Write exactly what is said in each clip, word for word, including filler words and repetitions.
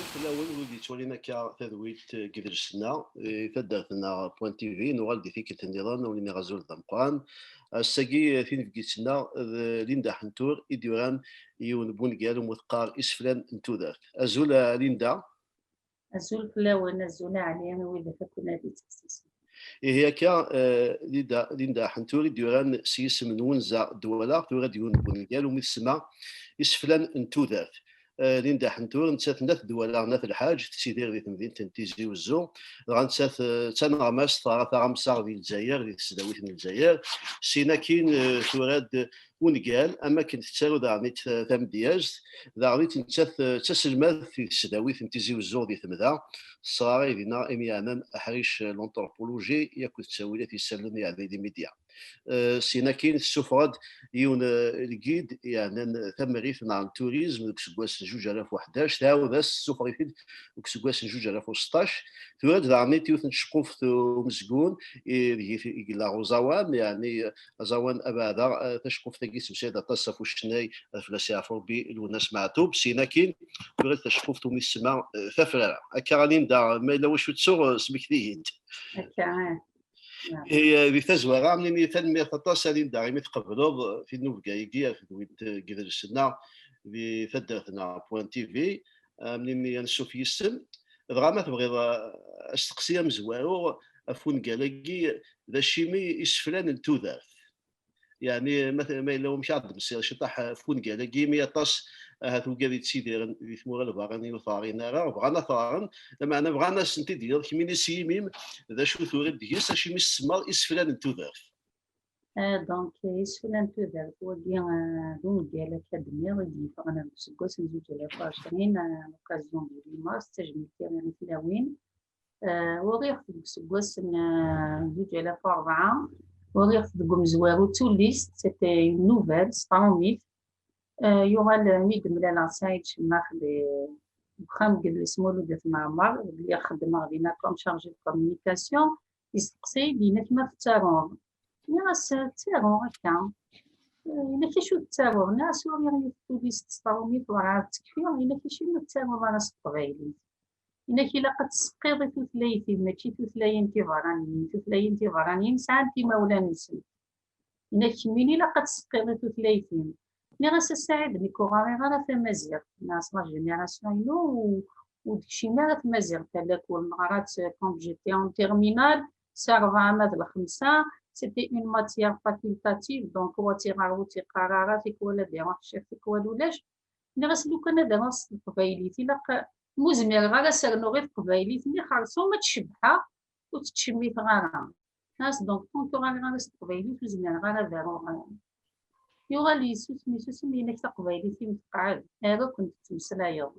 Fell-awen wid yettwalin akka tadwilt deg idles-nneɣ, i taddart-nneɣ point T V, nuɣal di tikkelt nniḍen, ur nniɣ azul d ameqqran. Ass-agi, tinebgit-nneɣ d Linda Ḥentur i d-yuran yiwen n wungal umi teqqar Iseflan n tudert. Azul a Linda. Azul fell-awen, azul a Ɛli, wid akk ad yettḥessisen. Ihi akka, eh, Linda, Linda Ḥentur i d-yuran s yisem n Wenza Dwala, tura-d yiwen n wungal umi tsemma Iseflan n tudert. Eh, Linda Ḥentur, nettat n At Dwala n At Lḥaǧ, tettidir di temdint n Tizi Wezzu, dɣa nettat, eh, d taneɣmast, teɣra taɣamsa di Lezzayer, di tesdawit n Lezzayer. Sin akkin, eh, tura-d ungal, am akken tettaru daɣen i t-, tamedyazt, daɣen i nettat, eh, d taselmadt di tesdawit n Tizi Wezzu di Temda, tesɣaray dinna imi yeɛnan aḥric, eh, l'anthropologie akked ttawilat yessallen yeɛni les médias. Eh, sin akkin tessufeɣ-d yiwen, eh, lgid yeɛnan tamrit neɣ n turizm deg useggas n zuǧ alaf u ḥdac, tɛawed-as tessufeɣ-it-id deg useggas n zuǧ alaf u seṭṭac. Tura-d daɣen yiwet n tceqquft umezgun i, deg i yella uẓawan, yeɛni aẓawan abeɛda, eh, taceqquft-agi tessemsayed aṭas ɣef ucennay, ad fell-as yeɛfu Rebbi Lwennas Meɛtub, sin akkin tura taceqquft umi tsemma, eh, Tafrara. Akka a Linda, ma yella wacu ttuɣ, eh, smekti-yi-d. Akka, eh. Eh, di tazwara, am nini tanemmirt aṭas a Linda imi tqebleḍ, eh, tinnubga-agi, eh, tedwint, eh, deg idles-nneɣ di taddart-nneɣ point T V, am nini ansuf yes-m. Dɣa ma tebɣiḍ, eh, asteqsi amezwaru ɣef wungal-agi, d acimi iseflan n tudert? Yeɛni, ma, ma yella wamek ara d-tmeslayeḍ ciṭaḥ ɣef wungal-agi, imi aṭas ahat wigad yettidiren di tmura n lbeṛṛani ur t-ɣrin ara, bɣan ad t-ɣren, lameɛna bɣan ad sen-t-id-tiniḍ kemmini s yimi-m, d acu tura deg-s, acimi s-tsemmaḍ Iseflan n tudert? Eh, donc, Iseflan n tudert, wagi, eh, d ungal akademi i d-yeffɣen deg useggas n zuǧ alaf u ɛecrin, eh, à l'occasion du huit mars, d tajmilt i tlawin. Eh, uriɣ-t deg useggas n, eh, zuǧ alaf u rebɛa, uriɣ-t deg umezwaru d tullist, c'était une nouvelle, s tṛumit. Eh, yuɣal mi d-mlaleɣ Saɛid Cemmax di uxxam deg idles Mulud At Mɛemmer, lliɣ xeddmeɣ dinna comme chargé de communication, yesteqsa-yi-d, yenna-k ma tettaruḍ? Nniɣ-as, ttaruɣ akka. Eh, yenna-k acu tettaruḍ? Nniɣ-as uriɣ yiwet tullist s tṛumit, werɛad tekfi. Yenna-k acimi ur tettaruḍ ara s teqbaylit? Yenna-k ilaq ad tesseqqiḍ i tutlayt-im, mačči tutlayin tiberraniyin. Tutlayin tiberraniyin sɛant imawlan-nsent. Yenna-k kemmini ilaq ad tesseqqiḍ i tutlayt-im. Nniɣ-as a Saɛid, nekk ur ɣriɣ ara tamaziɣt. Nniɣ-as la génération-inu ur, ur d-tekcim ara tmaziɣt ar lakul. Neɣra-tt quand j'étais en terminale, sɛiɣ rebɛa ma d lxemsa, c'était une matière facultative, donc wa tt-iɣer ur tt-iqqar ara, tikwal ad iruḥ ccix, tikwal ulac. Nniɣ-as lukan ad aruɣ s teqbaylit, ilaq, ma ur zmireɣ ara ad s-rnuɣ i teqbaylit-nni, xerṣum ad tt-cebbḥeɣ ur tt-ttcemmiteɣ ara. Nniɣ-as donc, tant que ur ɣriɣ ara s teqbaylit, ur zmireɣ ara ad aruɣ. Yuɣal yessusem, yessusem, yenna-k taqbaylit-im teqɛed, aru akken tettmeslayeḍ.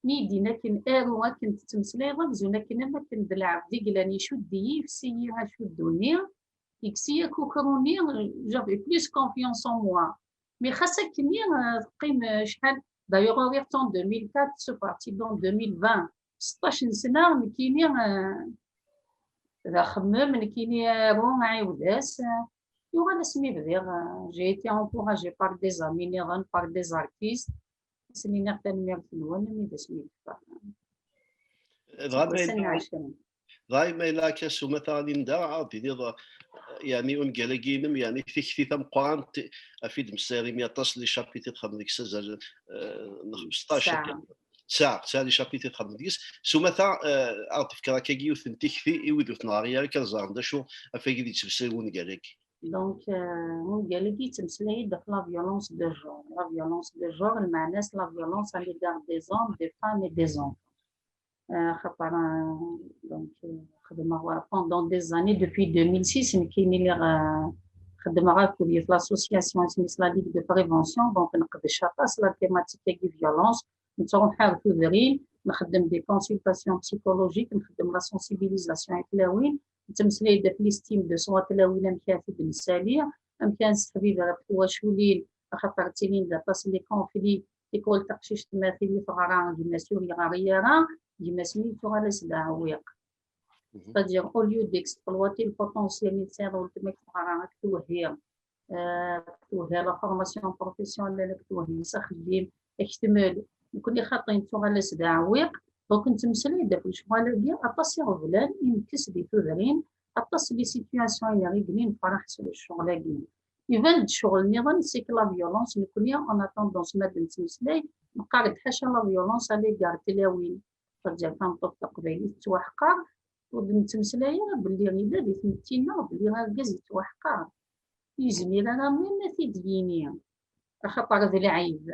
Mi yi-d-yenna akken aru akken tettmeslayeḍ, amzun akken am akken d lɛebd i yellan icudd-iyi, ifsi-yi acudduni, yekkes-iyi akukru-nni, j'avais plus confiance en moi. Mais xas akkenni, euh, teqqim, euh, cḥal. D'ailleurs, uriɣ-tt en deux mille quatre, c'est parti dans deux mille vingt. Seṭṭac n sna, nekkini, euh, d axemmem, nekkini aru, ɛiwed-as, euh, yuɣal asmi bdiɣ, euh, j'ai été encouragée par des amis niḍen, par des artistes. Ad sen-iniɣ tanemmirt-nwen, mi d asmi yeffeɣ. Dɣa ma yella, dɣa ma yella akka s umata a Linda, ad d-tiniḍ, yeɛni ungal-agi-inem, yeɛni tikti tameqqrant ɣef i d-temmeslayeḍ imi aṭas n les chapitres i txedmeḍ deg-s azal, eh, n xmesṭac akka. Tesɛa, tesɛa les chapitres i txedmeḍ deg-s. S umata, eh, ad d-tefkeḍ akkagi yiwet n tikti i wid ur t-neɣri ara, kan ẓren d acu ɣef wagi d-yettmeslay wungal-agi. Donc, euh, wungal-agi yettmeslay-d ɣef la violence de genre. La violence de genre, lmeɛna-s la violence à l'égard des hommes, des femmes et des enfants. Euh, xaṭer, euh, donc, euh, xedmeɣ pendant des années, depuis deux mille six, nekkini lliɣ, euh, xeddmeɣ akked yiwet l'association isem-is la Ligue de Prévention, donc neqdec aṭas la thématique-agi violence, nettruḥ ar tudrin, nxeddem des consultations psychologiques, nxeddem la sensibilisation i tlawin, nettmeslay-d ɣef l'estime de soi tlawin, amek ara t-id-nessali, amek ara nesseḥbiber ɣef twaculin, axaṭer ttilin-d aṭas les conflits, tikwal taqcict ma tili teɣra, gma-s ur yeɣri ara, gma-s mi tuɣal-as d aɛewwiq. C'est-à-dire, au lieu d'exploiter le potentiel i tesɛiḍ weltma-k teɣra, ad k-twehhi, euh, ad k-twehhi la formation professionnelle, ad k-twehhi s axeddim, ad k-tmel, Nekkni xaṭi nettuɣal-as d aɛewwiq. Donc nettmeslay-d ɣef lecɣal-agi, aṭas iɣeblan i nekkes di tudrin, aṭas n les situations i neɣ i yellan nefreḥ s lecɣal-agi. Iban-d ccɣel nniḍen, c'est que la violence, nekkni en attendant ma d-nettmeslay, neqqar-d ḥaca la violence à l'égard tlawin. Par exemple, tameṭṭut taqbaylit tettwaḥqer, ur d-nettmeslay ara belli yella di tmetti-nneɣ belli argaz yettwaḥqer. Yezmir ara même ad t-id-yini, axaṭer d lɛib.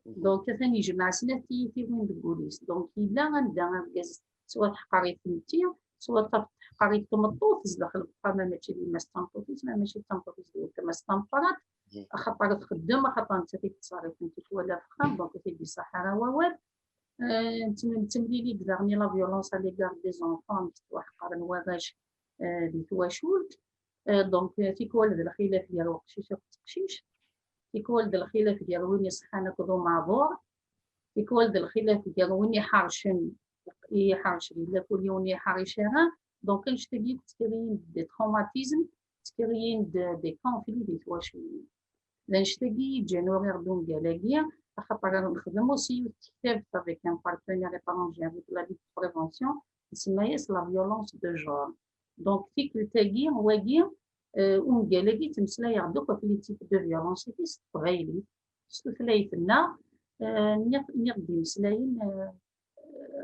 Donc, atan yejmeɛ snat tiyitiwin deg wul-is. Donc, yella anda argaz swa teḥqer-it tmetti, swa teḥqer-it tmeṭṭut, zdaxel n uxxam, ma mačči d yemma-s d tameṭṭut-is, ma mačči d tameṭṭut-is d weltma-s tameqqrant, axaṭer txeddem, axaṭer nettat i yettṣerrifen tikwal ɣef uxxam, donc ur t-id-iṣaḥ ara wawal. Euh, nettem-, nettemlili-d daɣen la violence à l'égard des enfants, amek ttwaḥqaren warrac, euh, di twacult. Euh, donc, euh, tikwal d lxilaf gar uqcic akked teqcict, tikwal d lxilaf gar win iṣeḥḥan akked umeɛḍur, tikwal d lxilaf gar win iḥercen, iḥerc di lakul, yiwen iḥerc ara. Donc, annect-agi ttkriyin-d des traumatismes, ttkriyin-d des conflits di twaculin. D annect-agi i yeǧǧan uriɣ-d ungal-agi, axaṭer nexdem aussi yiwet tektabt avec un partenaire étranger avec la Ligue de prévention, nsemma-yas la violence de genre. Donc, tikkelt-agi, wagi, euh, ungal-agi ttmeslayeɣ-d akk ɣef les types de violence-agi s teqbaylit, s tutlayt-nneɣ, euh, nniɣ-, nniɣ-d imeslayen, euh,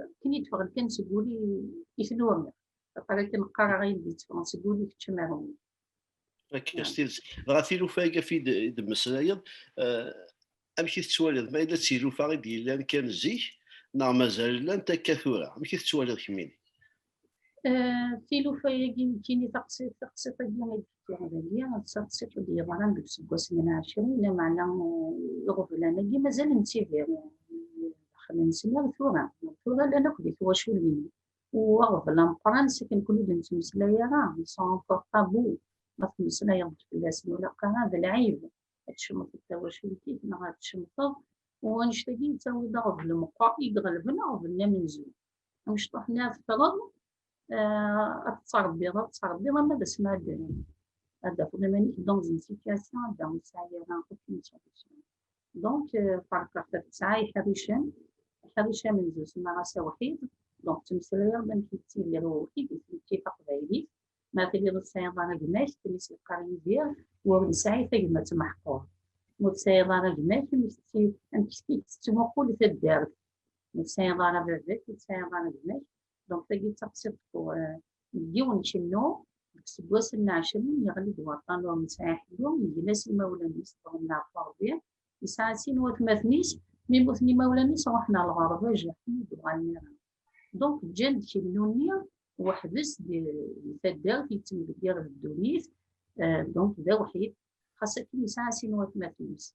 akken i d-ffɣen kan seg wul-i i ten-uriɣ. Axaṭer akken qqareɣ ayen d-yetteffɣen seg wul-i keččem ar wul. Akka, s tidet. Dɣa tilufa-agi ɣef i d-, i d-mmeslayeḍ, eh, amek i tettwaliḍ? Ma yella d tilufa i d-yellan kan zik, neɣ mazal llant akka tura? Amek i tettwaliḍ kemmini? Eh, tilufa-agi nekkini taqsiṭ, taqsiṭ-agi i d-fkiɣ dagi, d taqsiṭ i d-yeḍran deg useggas n ɛecrin, lameɛna, eh, iɣeblan-agi mazal nettidir, eh, daxel-nsen ar tura. Tura llan akk di twaculin. U aɣbel ameqqran, s akken kul ur d-nettmeslay ara, ils sont encore tabous. Ma tmeslayeḍ-d fell-asen, ur ilaq ara, d lɛib. Ad tcemteḍ tawacult-ik, neɣ ad tcemteḍ. U annect-agi yettawi-d aɣbel meqqar i iɣelben aɣbel n amenzu. Amecṭuḥ-nni ad teffreḍ, eh, ad tettṛebbiḍ, ad tettṛebbiḍ, ama d asmi ad, ad d-tafeḍ iman-ik dans une situation anda ur tesɛi ara aucune solution. Donc, euh, ferqeɣ ɣef tesɛa iḥricen, aḥric amenzu semmaɣ-as awḥid, donc ttmeslayeɣ-d amek yettidir uwḥid di tmetti taqbaylit, ma tiliḍ ur tesɛiḍ ara gma-k, akken i s-yeqqar Yidir, ur nesɛi tagmat meḥqur. Ur tesɛiḍ ara gma-k, amek tetti-, amek i tettmuqul taddart? Ur tesɛiḍ ara baba-k, ur tesɛiḍ ara gma-k. Donc, tagi d taqsiṭ, euh, n yiwen kennu, deg iseggasen n ɛecrin, yeɣli-d waṭṭan ur nesɛi ḥellu, yegla s imawlan-is, ṭṭuɣen ɣef Ṛebbi, yesɛa sin watmaten-is, mi mmuten imawlan-is, ruḥen ɣer lɣerba, jaḥen, ur d-uɣalen ara. Donc, ǧǧan-d kennu-nni weḥd-s di, di taddart, yettemdeggar d ddunit, euh, donc, d awḥid, xas akken yesɛa sin watmaten-is.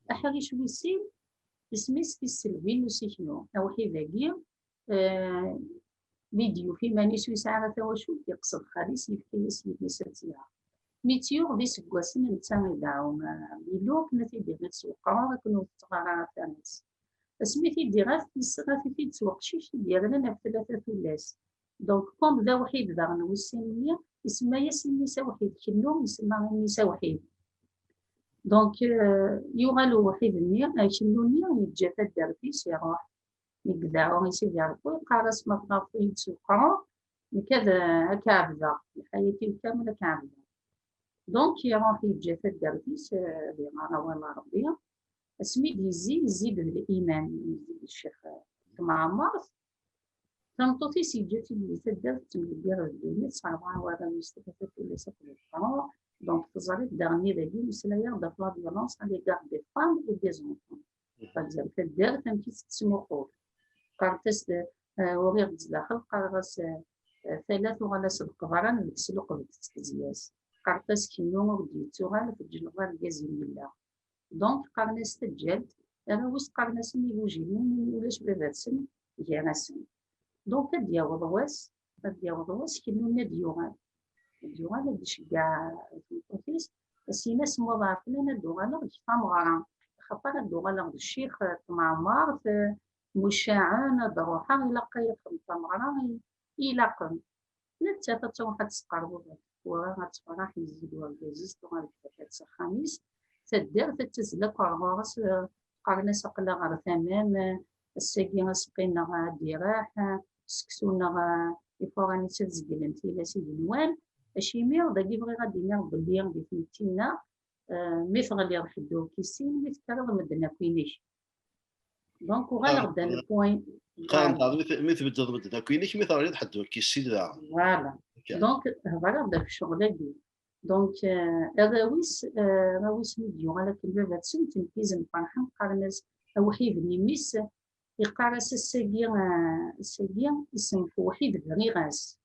Aḥric wis sin, isem-is Tisselbi n usiknu. Awḥid-agi, eh, mi d-yufi iman-is ur yesɛi ara tawacult, yeqsed xali-s, yefka-yas yelli-s ad tt-yaɣ. Mi tt-yuɣ d iseggasen, netta ideɛɛu, eh, Yillu akken ad t-id-iɣit s weqrur akken ur tettɣar ara tama-s. Asmi t-id-iɣat, yesɣat-it-id s weqcic i d-yernan ɣef tlata tullas. Donc, comme d awḥid daɣen wis sin-nni, isemma-yas i mmi-s awḥid kennu, isemma i mmi-s awḥid. Donc, euh, yuɣal uwḥid-nni, akennu-nni, yeǧǧa taddart-is, iruḥ. Mi ideɛɛu i Sidi Ṛebbi, yeqqar-as: "Ma tɣaḍeḍ-iyi-d s weqrur, nekk ad, ad k-ɛebdeɣ, lḥayat-iw kamel ad k-ɛebdeɣ." Donc, iruḥ yeǧǧa taddart-is, eh, ad iɣer awal n Ṛebbi. Asmi d-yezzi, yezzi-d d liman, yezzi-d ccix, eh, temɛemmert. Tameṭṭut-is yeǧǧa-tt-id di taddart, tettemdeggar d ddunit, s ṛebɛa warraw-is, tlata tullas akked uqerru. Donc, teẓriḍ daɣen i dagi meslayeɣ-d ɣef la violence à l'égard des femmes et des enfants. Par exemple, taddart amek i tettmuqul. Qqarent-as, eh, uriɣ-d zdaxel, qqareɣ-as, eh, eh, tala tuɣal-as d qeḍran, deg-s luqbet tettḥezi-as. Qqarent-as kennu ur d-yettuɣal, teǧǧleḍ argaz-im yella. Donc, qqaren-as taǧǧalt, arraw-is qqaren-asen igujilen, ulac baba-tsen gar-asen. Donc, ad d-yaweḍ wass, ad d-yaweḍ wass, kennu ad d-yuɣal. Ad d-yuɣal, ad d-iceggeɛ tmeṭṭut-is, ad s-yini: "Asemmuḍ ɣer flan ad d-uɣaleɣ deg tameɣra, axaṭer ad d-uɣaleɣ d ccix, eh, tmeɛmert, eh, mucaɛen, ad d-ruḥeɣ, ilaq ad yi-xdem tameɣra i, i ilaqen." Nettat ad truḥ ad tesqerbeḍ ɣer tewwura, ad tefreḥ, yezzi-d urgaz-is, tuɣal tfakka-tt s axxam-is. Taddart ad tazzel akk ɣer ɣur-s, eh, qqaren-as aql-aɣ ɣer tama-m, ass-agi aseqqi-nneɣ ad d-iraḥ, seksu-nneɣ ifuṛan-is ad zeglen tilas igenwan. Acimi, dagi bɣiɣ ad d-iniɣ belli di tmetti-nneɣ, eh, mi teɣliḍ ḥedd ur k-issin, mi tekkreḍ medden akk inek. Donc, uɣaleɣ-d à le point. Qqaren daɣ, mi t- mi tbeddeḍ medden akk inek, mi teɣliḍ ḥedd ur k-issin daɣ. Voilà. Donc, hedreɣ-d ɣef ccɣel-agi. Donc, euh, arraw-is, euh, arraw-is mi d-yuɣal akken baba-tsen, ttneffizen ferḥen, qqaren-as, awḥid n mmi-s, yeqqar-as, ass-agi, euh, ass-agi, isem n uwḥid briɣ-as.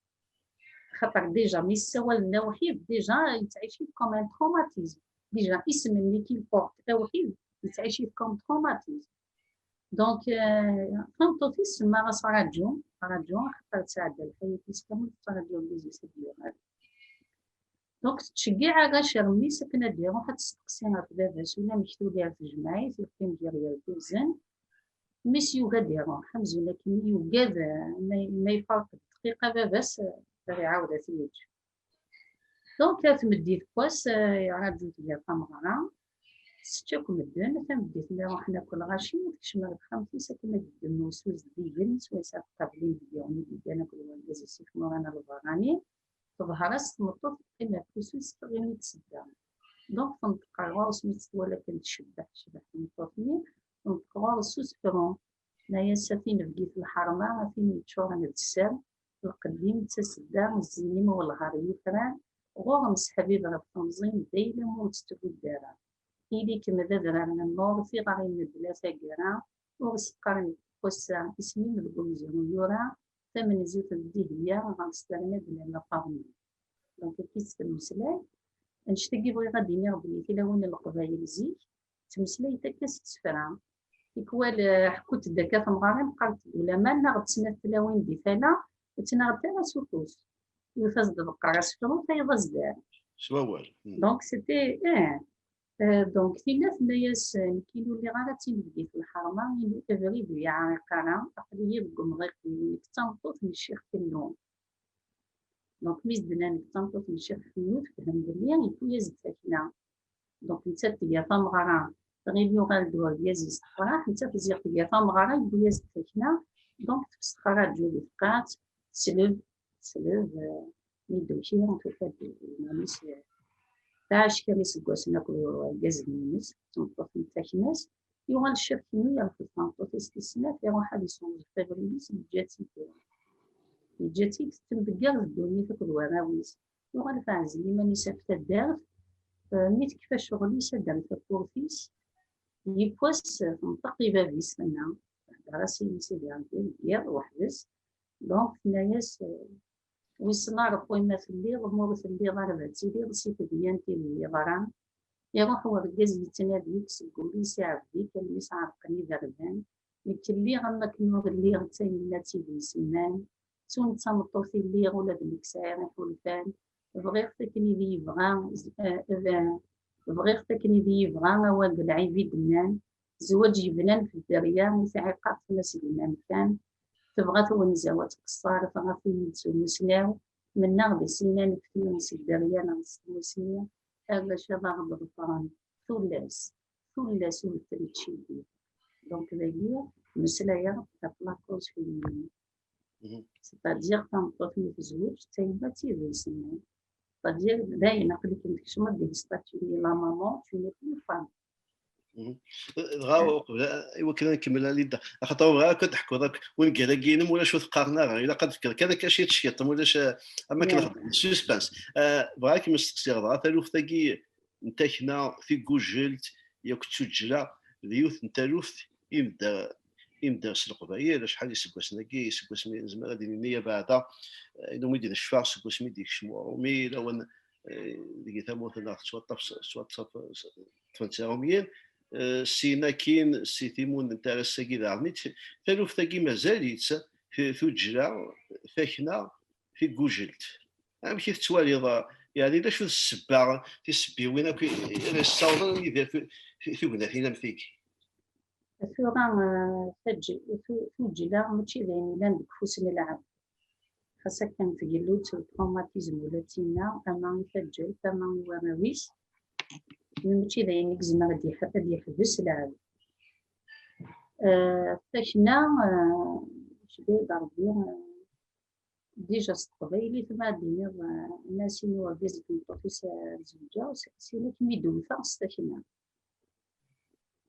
Xaṭer déjà, mi ssawalen awḥid, déjà, yettɛic-it comme un traumatisme. Déjà, isem-nni qu'il porte, awḥid, yettɛic-it comme traumatisme. Donc, euh, tameṭṭut-is semmaɣ-as Raǧu, Raǧu, axaṭer tesɛedda lḥayat-is kamel tettraǧu argaz-is ad d-yuɣal. Donc, tettceggiɛ arrac ar mmi-s akken ad d-iruḥ ad testeqsi ɣef baba-s ulamek tuli ar tejmeɛ-it, yeqqim gar yergazen. Mmi-s yugi ad d-iruḥ, amzun akken yugad, eh, ma, ma yefreq dqiqa baba-s, eh, ad iɛawed ad t-yeǧǧ. Donc, ar tmeddit n wass, eh, Raǧu tga tameɣra, tečča akk medden, tameddit-nni ruḥen akk lɣaci, tekcem ar texxamt-is akken ad d-teddem usuz d igen, swayes ar tqabel inebgiwen i d-yeddan akked wergaz-is i tmura n lberrani, teḍher-as tmeṭṭut teqqim ɣef usuz teɣli-d tsedda. Donc, tenṭeq ɣer ɣur-s mi tt-twala akken tcebbeḥ, tecbeḥ tmeṭṭut-nni, tenṭeq ɣur-s s usefru, tenna-yas: "A tin bgit lḥerma, a tin yeččuren d sser, lqedd-im d tasedda, zzin-im welɣar yufrar, ɣur-m seḥbib ɣef temẓin, d ayla-m ur tt-tgudd ara. Ili-kem d adrar n nnur, tiɣri n ddla taggara, ur s-qqaren wass-a isem-im deg umezruy yura, tamenzut d dihya, ɣer-s terna-d lalla Faḍma." Donc, akka i tt-temmeslay. Annect-agi bɣiɣ ad d-iniɣ belli tilawin n Leqbayel zik, ttmeslayent akka s isefra. Tikwal, eh, ḥkunt-d akka temɣarin, qqarent-d ulamma nnaɣ-d snat tlawin di tala, ur ttnaɣent ara s ufus. Yiwet as-d-ḍeqqer asefru, tayeḍ as-d-ar. S wawal. Hmm. Donc, c'était, eh, eh, donc, tinna tenna-yas, eh, "Nekk ur lliɣ ara d tinebgit n lḥerma, abrid ur yi-yeɛriq ara, aql-iyi deg umḍiq-iw, nekk d tameṭṭut n Ccix Kennu." Donc, mi s-d-nnan d tameṭṭut n Ccix Ḥennu, tefhem belli yewwi-yas-d takna. Donc, nettat tga tameɣra, tɣil yuɣal-d wergaz-is tefreḥ, nettat ziɣ tga tameɣra, yewwi-yas-d takna. Donc, tefsex Raǧu di tqaɛet, tesleb, tesleb, euh, mi d-tuki, tufa-d iman-is, euh, tɛac kan iseggasen akked urgaz-nni-ines, d tameṭṭut n takna-s. Yuɣal Ccix Kennu yerfed tameṭṭut-is tis snat, iruḥ ad isunẓef abrid-is, yeǧǧa-tt-id. Yeǧǧa-tt-id tettemdeggar d ddunit akked warraw-is. Yuɣal teɛzel iman-is ɣef taddart, eh, mi tekfa ccɣel-is, ad d-terr takurt-is. Yiwwas, eh, tenṭeq i bab-is, tenna, tehder-as i Sidi Ṛebbi deg yiḍ, weḥd-s. Donc, tenna-yas, eh, "Wissen a Ṛebbi ma telliḍ, ma ur telliḍ ara, ad tiliḍ si tedyant i d yeḍran." Iruḥ urgaz yettnadi-k, seg wul-is iɛebbi-k, almi s-ɛerqen iberdan. "Nekk lliɣ am wakken ur lliɣ, d tayemmat i d-isemman. Ttun d tameṭṭut i lliɣ, ula d nekk sɛiɣ iḥulfan. Bɣiɣ-t akken i d-yebɣa, eh, eh, bɣiɣ-t akken i d-yebɣa, awal d lɛib i d-nnan. Zzwaǧ yebnan f dderya, i tɛiqert ma s-gnan kan. Tebɣa twenza-w ad tqeṣṣer, tɣaf-iyi-d s umusnaw. Mennaɣ di sin anfet-iyi s dderya neɣ s tmusni, arrac ad aɣ-d-ḍefren. Tullas, tullas ur tent-nettcibbi." Donc, dagi, mmeslayeɣ ɣef la cause féminine. Mhm. C'est-à-dire, tameṭṭut mi tezweǧ, d tayemmat i d-isemman. C'est-à-dire, dayen, aql-ikem tkecmeḍ di statut-nni la maman, tu n'es plus femme. Mhm. Dɣa, uqbel, i wakken ad nkemmel, a Linda, axaṭer bɣiɣ akk ad d-teḥkuḍ akk ungal-agi-inem, ulac ur t-qqaren ara, ilaq ad d-tefkeḍ kan akka ciṭ ciṭ, ma ulac, eh, am akken, yeah, nexdem suspense. Eh, bɣiɣ ad kem-steqsiɣ dɣa, taluft-agi n takna, tigujelt, yakk d tuǧǧla, d yiwet n taluft i medda, i medda s Leqbayel, acḥal iseggasen-agi, iseggasen, nezmer ad d-nini abeɛda, eh, inu mi d-necfa seg wasmi d-yekcem uṛumi, lawan, eh, deg tamurt-nneɣ tettwaṭṭaf, tettwaṭṭaf, ṭṭfen-tt Iṛumyen, eh, syin akkin, si timunent ar ass-agi daɣen, i t-, taluft-agi mazal-itt, t-, tuǧǧla, takna, tigujelt. Amek i tettwaliḍ, eh, yeɛni, d acu d ssebba, tisebbiwin akk i, i, i yessawḍen ad yidir tu-, tu-, tugnatin am tigi? Tura, eh, taǧ-, tu-, tuǧǧla mačči d ayen yellan deg ufus n lɛebd. Xas akken tgellu-tt traumatisme ula d tinna, ama i taǧǧalt, ama i warraw-is, mačči d ayen i yezmer ad d-yeḥ-, ad d-yeḥbes lɛebd. Eh, takna, eh, cbid Ṛebbi, eh, déjà s teqbaylit ma ad d-tiniḍ, eh, Nassin, urgaz d tmeṭṭut-is, eh, zewǧeɣ, s-, sin akken i d-wteɣ s takna.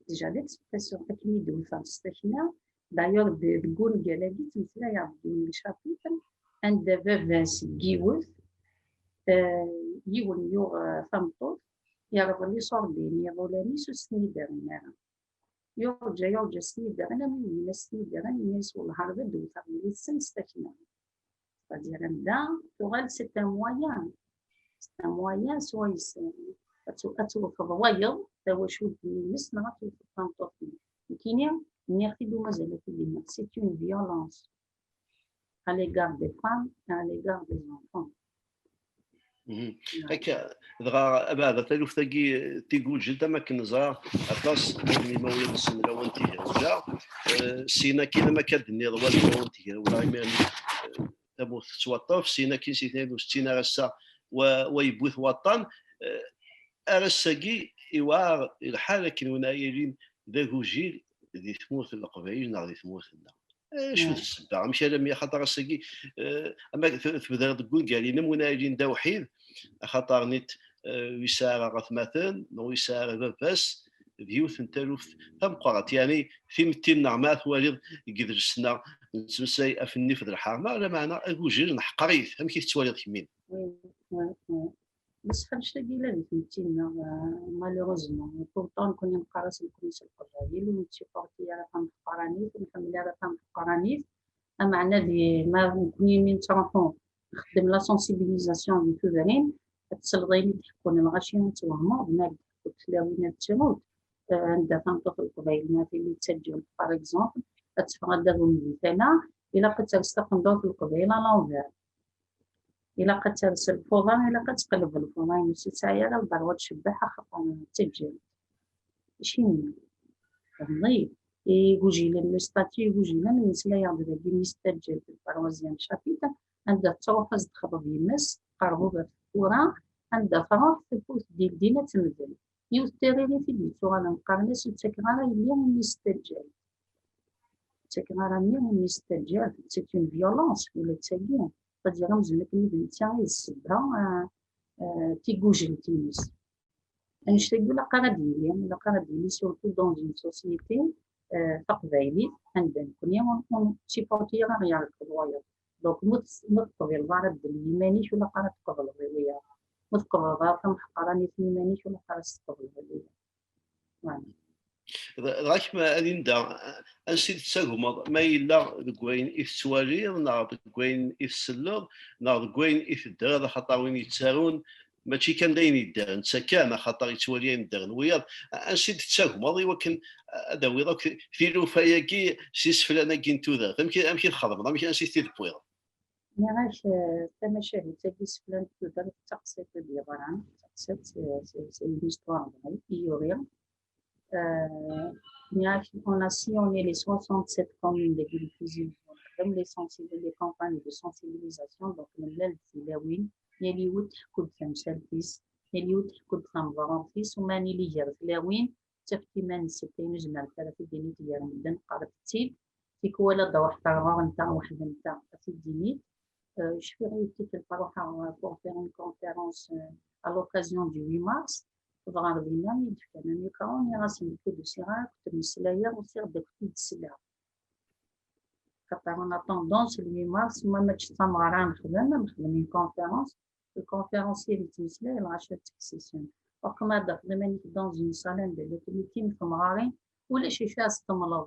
Déjà d expression akken i d-wteɣ s takna. D'ailleurs, d-, deg wungal-agi ttmeslayeɣ deg yiwen n chapitre anda baba-s n yiwet, eh, yiwen yuɣ, eh, tameṭṭut, yerḍel iṣurdiyen iḍulan-is ur s-ten-id-rrin ara. Yurǧa, yurǧa s-ten-id-rran, am win s-ten-id-rran, yenna-yas: "Wellah, ar d wteɣ yid-sen s takna." C'est-à-dire, anda tuɣal, c'est un moyen. C'est un moyen, swayes, eh, ad tu-, ad tewteḍ wayeḍ tawacult-nni-ines, neɣ ad tewteḍ tameṭṭut-nni. Nekkini, nniɣ-t-id u mazal ad t-id-iniɣ. C'est une violence à l'égard des femmes et à l'égard des enfants. Mhm. Akka, dɣa, abeɛda taluft-agi, eh, tigujelt, am akken neẓra, aṭas n imawlan-nsen lawan tigrawla, eh, sin akkin, am akka d-tenniḍ, wali lawan tigrawla, imir-nni, eh, tamurt tettwaṭṭef, sin akkin si tnayen ur settin ara ass-a, wa, wa yewwi-t waṭṭan. Eh, ar ass-agi, iwɛer lḥal akken win ara yilin d agujil di tmurt n Leqbayel neɣ di tmurt-nneɣ. Acu d ssebba? Amek armi, axaṭer ass-agi, eh, ama t-, tebder deg wungal-inem, win ara yilin d awḥid, axaṭer nit, eh, ur yesɛi ara atmaten, neɣ ur yesɛi ara baba-s, d yiwet n taluft tameqqrant. Yeɛni, timetti-nneɣ, ma twaliḍ deg yidles-nneɣ, nettmeslay ɣef nnif d lḥerma, lameɛna agujil neḥqer-it. Amek i tettwaliḍ kemmini? Yesseḥrec tagila di tmetti-nneɣ, eh, malheureusement. Pourtant, nekkni neqqar-as nekkni s Leqbayel, ur nettsupporti ara tameqqranit, ur nḥemmel ara tameqqranit. Ameɛna di, ma nekkni mi nettruḥu nxeddem la sensibilisation di tudrin, ad tesleḍ ayen i d-ḥekkun lɣaci ad twehmeḍ, ma d-ḥekkut tlawin ad ttrunt, eh, anda tameṭṭut n Leqbayel ma tili ttaǧǧiɣ, par exemple, ad teffeɣ ad d-arum di tala, ilaq ad ters taqendurt n Leqbayel à l'envers. Ilaq ad ters lfuḍa, ilaq ad teqleb lfuḍa-ines, ur tesɛi ara lberwa tcebbeḥ axaṭer d taǧǧalt. Acimi? Terẓ-it. Igujilen, le statut igujilen, mmeslayeɣ-d dagi mi s-, taǧǧalt, le troisième chapitre, anda tettruḥu ad s-d-texḍeb yemma-s, teqqerreb ɣef tewwura, anda truḥ tewwet dildin ad temdel. Yiwet tiririt i d-yettuɣalen, qqaren-as ur ttakeɣ ara yelli imi s taǧǧalt. Ur ttakeɣ ara mmi imi s taǧǧalt, c'est une violence, ula d tagi. C'est-à-dire, amzun akken d netta i d ssebba, eh, eh, tigujelt-ines. Annect-agi ilaq ara d-yili, ilaq ara d-yili surtout dans une société, eh, taqbaylit, anda nekkni ur, ur nettsupporti ara ɣer yerkeḍ wayeḍ. Donc, ma ur, ma ur teqbileḍ ara beddel iman-ik, ur ilaq ara tqebleḍ i wiyaḍ. Ma ur tqebleḍ ara tameḥqranit n iman-ik, ur ilaq ara s-tqebleḍ i wiyaḍ. Voilà. Dɣa kemm, a Linda, ansi d-tettagmeḍ? Ma yella deg wayen i tettwaliḍ, neɣ deg wayen i tselleḍ, neɣ deg wayen i teddreḍ, axaṭer win yettarun mačči kan d ayen yeddren netta kan, axaṭer yettwali ayen ddren wiyaḍ. Ansi d-tettagmeḍ i wakken ad d-tawiḍ akk tilufa-agi s iseflan-agi n tudert? Amek, amek i txedmeḍ? Amek, ansi t-id-tewwiḍ? Nniɣ-ak, eh, tamacahut-agi iseflan n tudert d taqsiṭ i d-yeḍran, d taqsiṭ, c'est, c'est, c'est une histoire vraie i yuri. Euh, nniɣ-ak, on a sillonné les soixante-sept communes de Tizi Ouzou, nexdem les sensibil-, les campagnes de sensibilisation, donc nemlal-d tilawin, yal yiwet tḥekku-d tamsalt-is, yal yiwet tḥekku-d tameḍrant-is, u ma nili gar tlawin, ttafent iman-nsent ayen ur zemrent ara ad t-id-inint gar medden, qqarent-tt-id, tikwal ad d-ruḥent ar ɣur-nteɣ weḥd-nteɣ ad t-id-inint. Euh, cfiɣ yiwet tikkelt ruḥeɣ, euh, pour faire une conférence, euh, à l'occasion du huit mars, dɣa ar dinna i d-fkan amikru, nniɣ-asen nekk ur d-usiɣ ara ad kent-mmeslayeɣ, usiɣ-d ad kent-id-sleɣ. Xaṭer on a tendance le huit mars, ma mačči d tameɣra ad nexdem, ad nexdem une conférence, le conférencier yettmeslay, lɣaci ad tteksisen. Or que ma ad d-tafeḍ iman-ik dans une salle anda llan tmitin n temɣarin, ulac acu ara s-temleḍ.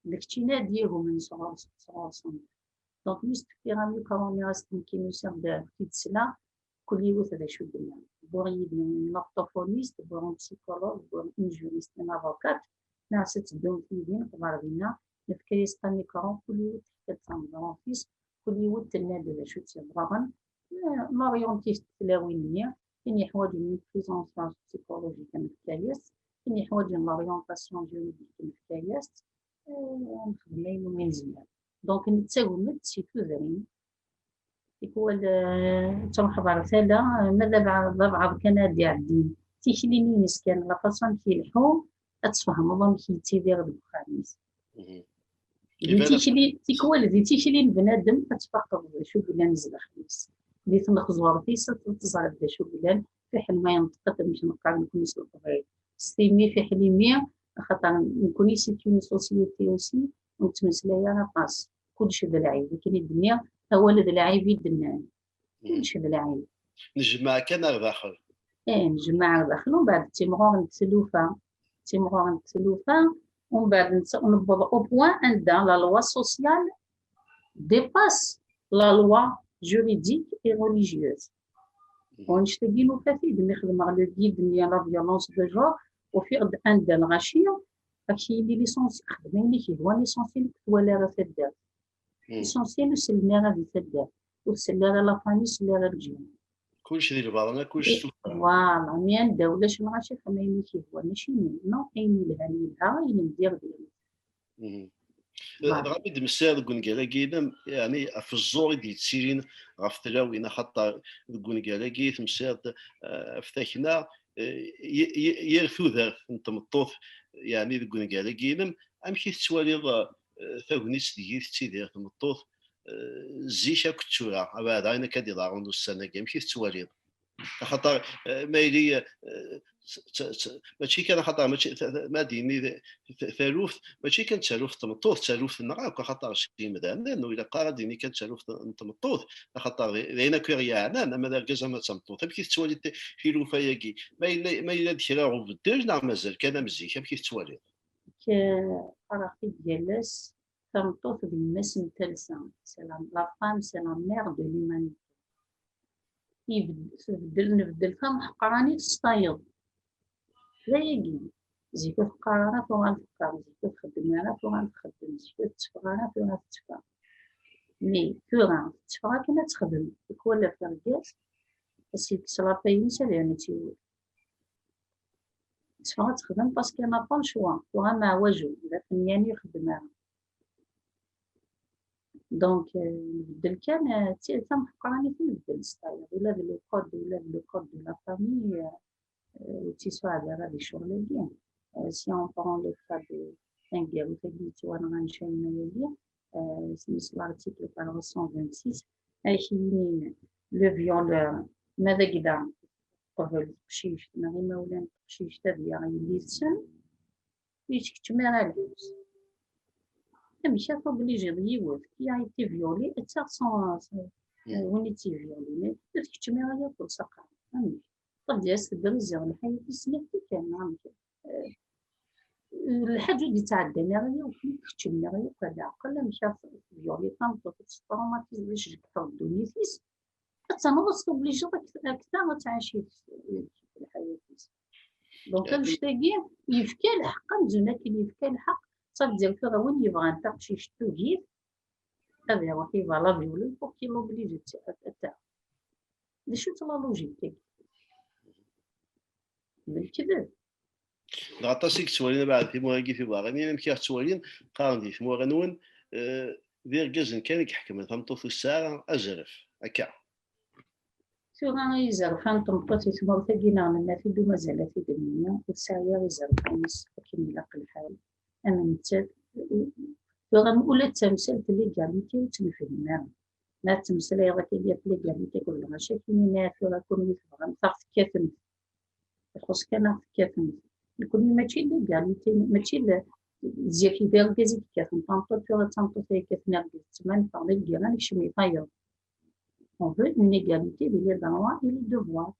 D keččini ad d-yagmen sɣur-, sɣur-sen. Donc, mi s-d-fkiɣ amikru, nniɣ-as nekkini usiɣ-d ad kent-id-sleɣ, kul yiwet d acu d-tenna. Wwiɣ yid-i une orthophoniste, wwiɣ une psychologue, wwiɣ une juriste, une avocate. Nniɣ-as ad teddumt yid-i, nefḍer dinna, nefka-yas amikru, kul yiwet teḥka-d tameḍrant-is, kul yiwet tenna-d d acu tt-iḍerren. Norienti-t tlawin-nni, tin yeḥwaǧen une prise en charge psychologique, nefka-yas, tin yeḥwaǧen l'orientation juridique, nefka-yas. Eh, nexdem ayen umi nezmer. Donc, nettagem-d si tudrin. Tikwal, eh, ad truḥeḍ ɣer tala, eh, ma d abɛaḍ, d abɛaḍ kan ad d-iɛeddin. Tikli-ines kan, la façon amek ileḥḥu, ad tfehmeḍ amek yettidir deg uxxam-is. Di tikli, tikwal di tikli n bnadem ad tfaqeḍ d acu yellan zdaxel-is. Di tmexzurt-is ad teẓreḍ d acu yellan, fiḥel ma yenṭeq-d amek neqqar nekni s leqbayel. S timi fiḥel imi, axaṭer nekni c'est une société aussi, ur nettmeslay ara aṭas. Kullec d lɛib, akken i d-nniɣ, awal d lɛib i d-nnan. Kullec d lɛib. Nejmeɛ kan ar daxel. Ih, nejmeɛ ar daxel, umbeɛd ttimɣurent tlufa, ttimɣurent tlufa, umbeɛd newweḍ au point anda la loi sociale dépasse la loi juridique et religieuse. Annect-agi nufa-t-id mi xedmeɣ le guide-nni la violence de genre, ufiɣ-d anda lɣaci, ad k-yini l'essentiel, xdem ayen i k-yehwan, l'essentiel ur k-twala ara taddart. L'essentiel ur sellen ara di taddart, ur tsell ara la famille, ur tsell ara lǧiran. Kullec di lbaḍna, kullec s tuffra. Voilà, mi anda ulac lɣaci, xdem ayen i k-yehwan, mačči non, ayen yelhan yelha, ayen n dir diri. Dɣa mi d-messiɣ deg ungal-agi-inem, yeɛni ɣef ẓẓur i d-yettilin ɣef tlawin, axaṭer deg ungal-agi temsiḍ, eh, ɣef takna, eh, y-, y-, yir tudert n tmeṭṭut, yeɛni deg ungal-agi-inem, amek i tettwaliḍ, eh, tagnit deg i tettidir tmeṭṭut, eh, zik akked tura, abeɛda ayen akka d-iḍerrun ussan-agi, amek i tettwaliḍ? Axaṭer, eh, ma yili, eh, t-, t-, t-, mačči kan axaṭer, mačči, t-, t-, ma d-yini t-, t-, taluft, mačči kan d taluft n tmeṭṭut, d taluft-nneɣ akk, axaṭer s yimdanen, ur ilaq ara ad d-yini kan d taluft n tmeṭṭut, axaṭer d, d ayen akk i ɣ-yeɛnan, ama d argaz ama d tameṭṭut. Amek i tettwaliḍ ti-, tilufa-agi? Ma yella, ma yella d kra ubeddel, neɣ mazal kan am zik? Amek i tettwaliḍ? Qqareɣ-t-id yal ass, tameṭṭut d yemma-s n talsa, c'est la, la femme, c'est la mère de l'humanité. Ibed-, tbeddel, nbeddel tameḥqranit s tayeḍ. D ayagi, zik ur teqqar ara, tuɣal teqqar, zik ur txeddem ara, tuɣal txeddem, zik ur tetteffeɣ ara, tuɣal tetteffeɣ. Mais tura, tetteffeɣ akken ad texdem, tikwal ɣef argaz, ad s-yekkes lapayis, ad yernu ad tt-iwet. Tetteffeɣ ad texdem parce qu'elle n'a pas le choix, tuɣal meɛwajen, d akken yani ur ixeddem ara. Donc, euh, nbeddel kan, euh, d ti-, tameḥqranit i nbeddel s tayeḍ, ula d le code, ula d le code de la famille, euh, euh, ur tt-yessuɛed ara di ccɣel-agi. Euh, si on prend le cas de taneggarut-agi yettwanɣan China-agi, euh, s-, s l'article quatre cent vingt-six, ad ak-yinin le violeur, ma d agla teqbel teqcict neɣ imawlan n teqcict ad yaɣ yelli-tsen, ur yettkeččem ara lḥebs. Amek ara toblijiḍ yiwet qui a été violée ad taɣ son, son, euh, win i tt-ivyulin? Ur tkeččem ara yakk s axxam. Amek? Ad d-yas tedder iziɣ lḥayat-is snat tikkal, neɣ amek? Euh, lḥaǧa ur d-ittɛeddan ara yakk, ur tkeččem ara yakk ar leɛqel, amek ara tvyuliḍ tameṭṭut, ad tettṛumatized, ad tjegḥeḍ ddunit-is, ad tamaḍ ad tt-toblijiḍ ad k-, ad k-taɣ ad tɛic yid-s, yid-s lḥayat-is. Donc, annect-agi yefka lḥeqq, amzun akken yefka lḥeqq, ça veut dire tura win yebɣan taqcict tugi-t, ad iruḥ, il va la violer pour qu'il l'oblige ad, ad, ad taɣ. D acu-tt la logique-agi? D lekdeb. Dɣa aṭas i yettwalin abeɛd timura-agi tibuɣanin, amek i ɣ-ttwalin? Qqaren di tmura-nwen, eh, d irgazen kan i iḥekmen, tameṭṭut ur tesɛi ara azref, akka. Tura izerfan n tmeṭṭut di tmurt-agi neɣ nenna-t-id u mazal ad t-id-nini, ur tesɛi ara izerfan-is akken ilaq lḥal. Am nettat, tura ula d tamsalt n l'égalité ur tt-nefhim ara. Ma tettmeslayeḍ akka ɣef l'égalité akked lɣaci, ad k-inin ahat tura kunwi tebɣam, taɣ tekkatem. Ixuṣ kan ad ɣ-tekkatem. Nekni mačči d l'égalité, mačči d, zik d argaz i yekkaten tameṭṭut, tura d tameṭṭut ay yekkaten argaz. Ttmanfeɣ d lgirra, nekcem i tayeḍ. On veut une égalité de les droits et les devoirs.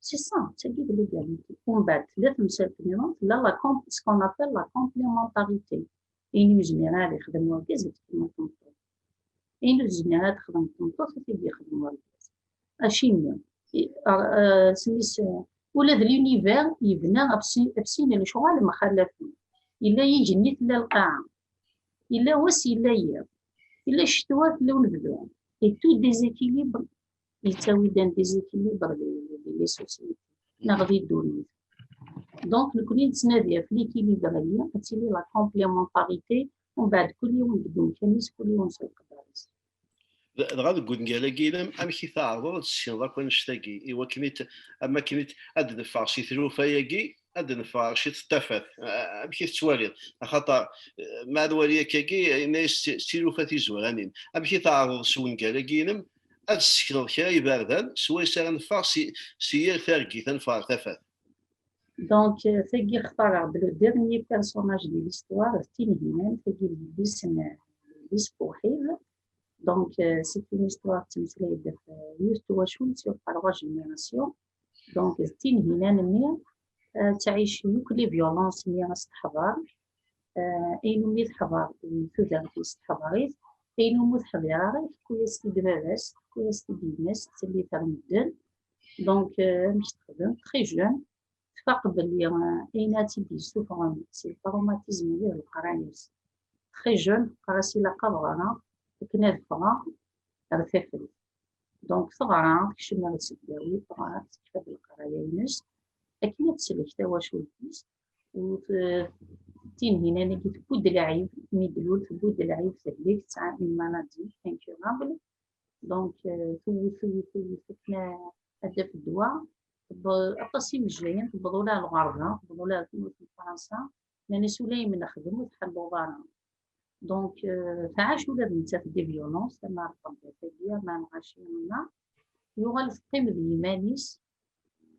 C'est ça, c'est de l'égalité. Umbeɛd tella temsalt nniḍen, tella la comp-, ce qu'on appelle la complémentarité. Ayen ur yezmir ara ad ixdem urgaz, ad t-ixdem tmeṭṭut. Ayen ur tezmir ara ad t-texdem tmeṭṭut, ad t-id-yexdem urgaz. Acimi, i-, ar-, eh, s-, ula d l'univers yebna ɣef si-, ɣef sin lecɣal mxalafen. Yella igenni, tella lqaɛa. Yella wass, yella yiḍ. Yella ccetwa, tella unebdu. Et tout déséquilibre yettawi-d un déséquilibre di, di, di les sociétés, neɣ di ddunit. Donc, nekni nettnadi ɣef l'équilibre-agi, ad tili la complémentarité, umbeɛd kul yiwen deg umkan-is, kul yiwen s lqedr-is. D-, dɣa deg wungal-agi-inem, amek i tɛerḍeḍ ad tessineḍ akk annect-agi, i wakken i t-, am wakken i t-, ad d-neffeɣ si tlufa-agi, ad neffeɣ ɣer ciṭ n tafat. Amek i tettwaliḍ? Axaṭer, eh, ma nwali akkagi, yenna-yas s, s tilufa tizuranin. Amek i tɛerḍeḍ s wungal-agi-inem ad tessekneḍ kra iberdan swayes ara neffeɣ si, si yir targit, ad neffeɣ ɣer tafat? Donc, euh, tagi xtareɣ-d le dernier personnage de l'histoire, d Tinhinan, tagi d yelli-s n, yelli-s n Wḥid. Donc, euh, c'est une histoire tettmeslay-d ɣef yiwet n twacult sur trois générations. Donc, d Tinhinan-nni, euh, tettɛic yakk les violences-nni s teḥḍer. Euh, ayen umi teḥḍer, tudert-is teḥḍer-it, ayen umi ur teḥḍir ara, tefka-yas-t-id baba-s, tefka-yas-t-id yemma-s, tettselli-t ɣer medden. Donc, euh, amek texdem, très jeune, tfaq belli, euh, ayen ara tt-id-yessufɣen si le traumatisme-agi d leqraya-s. Très jeune, teqqar-as ilaq ad ɣreɣ akken ad ffɣeɣ ɣer tafat. Donc teɣra, tekcem ɣer tesdawit, teɣra, tekfa-d leqraya-ines akken ad teslek tawacult-is. U t-, Tinhinan-agi tewwi-d lɛib, mi d-tlul tewwi-d lɛib, tehlek, tesɛa une maladie incurable. Donc, euh, tewwet, tewwet, tewwet akken ad d-taf ddwa. Tewweḍ aṭas imejjayen, tewweḍ ula ɣer lɣerba, tewweḍ ula ɣer tmurt n Fransa. Nnan-as ula ayen nexdem ur tḥelluḍ ara. Donc, euh, tɛac ula d nettat des violences, ama ɣer ṭṭebbat-agi, ama lɣaci, ama yuɣal teqqim d yiman-is,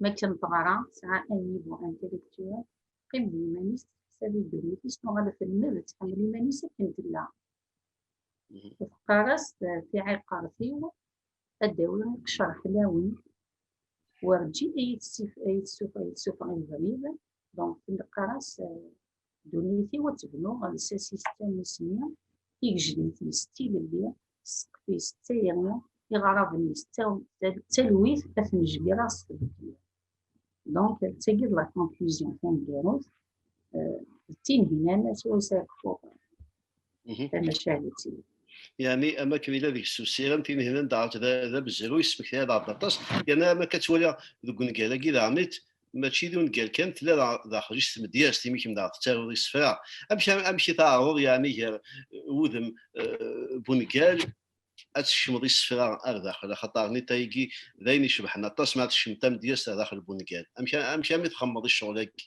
makken teɣra, tesɛa un niveau intellectuel, teqqim d yiman-is, teḥsab i ddunit-is, tuɣal telmed, tettḥemmel iman-is akken tella. Teqqar-as, tiɛiqert-iw ad d-awiɣ iqcer ḥlawen, werǧin ad iyi-tessuf-, ad iyi-tessuf-, ad iyi-tessufeɣ i lebɣi-w. Donc, teqqar-as, ddunit-iw ad tebnu ɣer lsas-is d tamusni, tigejdit-is d tilelli, ssqef-is d tayri, iɣraben-is d ta-, d ta-, d talwit, ad ten-jgireɣ s tdukli. Donc, d tagi d la conclusion taneggarut, euh, d Tinhinan swayes ara kfuɣ tamacahut-iw. Yeɛni, am akken yella deg-s usirem, Tinhinan daɣen d, d amezruy, yesmekta-yaɣ-d aṭas. Yerna am akka ttwaliɣ deg ungal-agi daɣen, mačči d ungal kan, tella daɣ-, daxel-is tmedyazt, imi kemm daɣ tettaruḍ isefra. Amek, amek i tɛerḍeḍ, yeɛni, gar wudem, eh, n wungal, ad tsekcmeḍ isefra ar daxel, axaṭer netta-agi d ayen icebḥen aṭas, ma ad tekcem tamedyazt ar daxel n wungal. Amek, amek armi txemmeḍ i ccɣel-agi?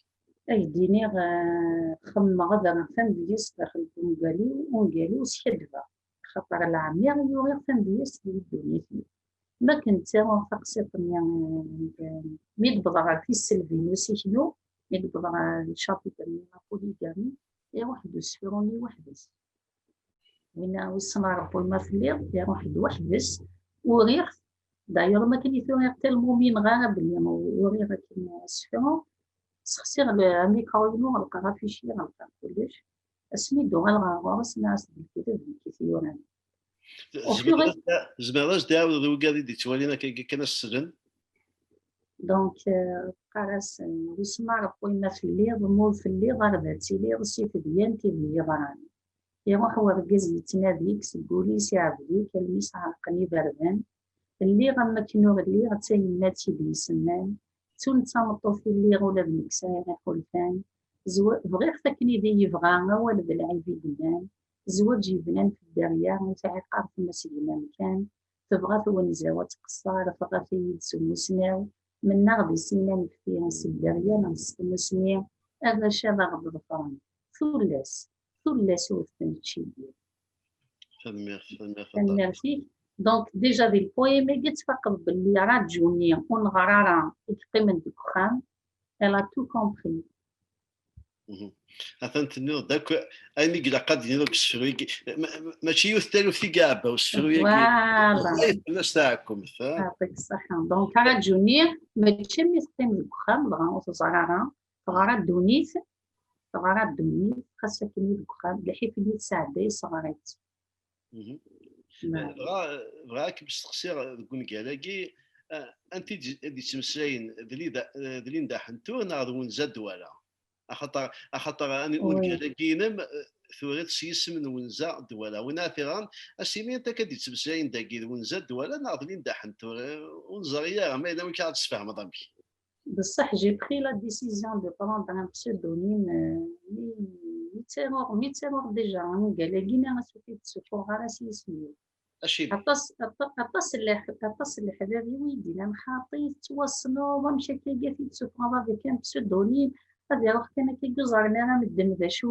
Ad k-d-iniɣ, eh, xemmeɣ ad rreɣ tamedyazt daxel n wungal-iw, ungal-iw skaddbeɣ, axaṭer leɛmiṛ i uriɣ tamedyazt di ddunit-iw. Ma akken ttaruɣ taqsiṭ-nni, eh, mi d-wwḍeɣ ɣer tisselbi n usiklu, mi d-wwḍeɣ ɣer le chapitre-nni la polygamie, iruḥ-d usefru-nni weḥd-s. Winna wissen Ṛebbi ma telliḍ, iruḥ-d weḥd-s, uriɣ-t. D'ailleurs, ma akken i t-uriɣ, tellement ur umineɣ ara belli uriɣ akken asefru, sexsiɣ le-, amikru-inu, ɣelqeɣ afici, ɣelqeɣ kullec. Asmi d-uɣaleɣ ɣer ɣur-s, nniɣ-as d lekdeb, d nekk i t-yuran. Au fur et- Tzemreḍ ad s-d-, tzemreḍ ad s-d-tɛawdeḍ i wigad i d-ittwalin akka kan ad s-slen? Donc, euh, qqar-as, euh, wissen ma Ṛebbi ma telliḍ, ma ur telliḍ, ar d ad tiliḍ si tedyant i d-yeḍran. Iruḥ urgaz yettnadi-k, seg wul-is iɛbed-ik, almi s-ɛerqen iberdan. Lliɣ am wakken ur lliɣ, d tayemmat i d-yesemman. D tin d tameṭṭut i lliɣ, ula d nekk sɛiɣ iḥulfan. Zwa-, bɣiɣ-t akken i d iyi-yebɣa, awal d lɛib i yellan. Zzwaǧ yebnan f dderya, i tɛiqert ma s gma-m kan. Tebɣa twenza-w ad tqeṣṣer, tɣat-iyi-d s umusnaw. Mennaɣ di sin anfti, s dderya neɣ s tmusni, arrac ad aɣ-d-ḍefren. Tullas, tullas ur ten-ttcibbi. Tanemmirt, tanemmirt aṭas. Tanemmirt-ik. Donc, déjà di lpoème-agi ad tfaqeḍ belli Raǧuni ur neɣri ara i yeqqimen deg uxxam, elle a tout compris. Mhm. Atan tenniḍ-d akk ayen i ilaq ad d-iniḍ deg usefru-agi. Ma-, ma-, mačči yiwet taluft i iɛebba usefru-agi. Voilà. Ẓẓayet fell-as taɛekkemt, ha? Yeɛṭik ṣṣeḥḥa. Donc, Raǧuni, mačči mi teqqim deg uxxam, dɣa ur teẓri ara, teɣra ddunit, teɣra ddunit, xas akken i deg uxxam, lḥif-nni tesɛedday, tesɣer-itt. Mhm. Bɣa, bɣa ad kem-steqsiɣ deg ungal-agi, eh, anti d-, d-yettmeslayen, d Lida, eh, d Linda Ḥentur neɣ d Wenza Dwala? Axaṭer, axaṭer an-, ungal-agi-inem, eh, turiḍ s yisem n Wenza Dwala. Win ara t-iɣren, ad s-inin anti akka d-yettmeslayen dagi, d Wenza Dwala neɣ d Linda Ḥentur? Eh, ur neẓri ara, ma yella wamek ara d-tesfehmeḍ amek. Bessah, j'ai pris la décision de prendre un pseudonyme, euh, mi, mi ttaruɣ, mi ttaruɣ déjà ungal-agi, nniɣ-as ur t-id-ssufɣeɣ ara s yisem-iw. Aṭas, aṭa-, aṭas n leḥ-, aṭas n leḥbab-iw i yi-d-yennan xaṭi, tettwassneḍ, amek akka i t-id-tessufɣeḍ avec un pseudonyme, ad iruḥ kan akka, ur ẓrin ara medden d acu,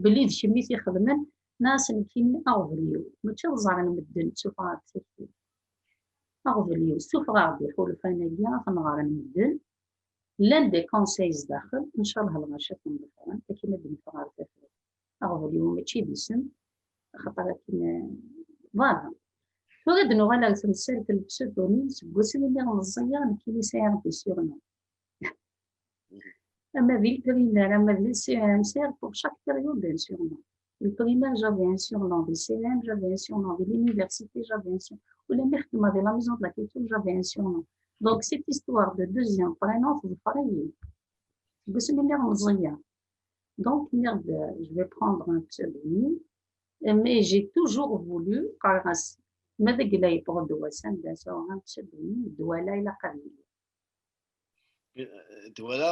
belli d kemm i t-ixedmen, nniɣ-as nekkini aɣbel-iw, mačči ad ẓren medden, ssufɣeɣ-d takti. Aɣbel-iw, ssufɣeɣ-d iḥulfan-agi, ad ten-ɣren medden, llan des conseils zdaxel, ncallah lɣaci ad ten-ḍefren, akken ad d-neffeɣ ɣer tafat. Aɣbel-iw mačči d isem, axaṭer akken, eh, voilà. Tura ad nuɣal ar temsalt n le pseudonyme, seg wasmi i lliɣ meẓẓiyeɣ, nekkini sɛiɣ des surnoms. Ama di le primaire, ama di le C E M, sɛiɣ pour chaque période un surnom. Le primaire, j'avais un surnom. Di le C E M, j'avais un surnom. Di l'université, j'avais un surnom. Ulamma xedmeɣ di la maison de la culture, j'avais un surnom. Donc, cette histoire de deuxième prénom, teḍfer-iyi. Seg wasmi i lliɣ meẓẓiyeɣ. Donc, nniɣ-d, je vais prendre un pseudonyme. Mais j'ai toujours voulu, qqareɣ-as, ma d agla yewweḍ-d wass, anda sɛuɣ un pseudonyme, Dwala ilaq ad yili. Dwala.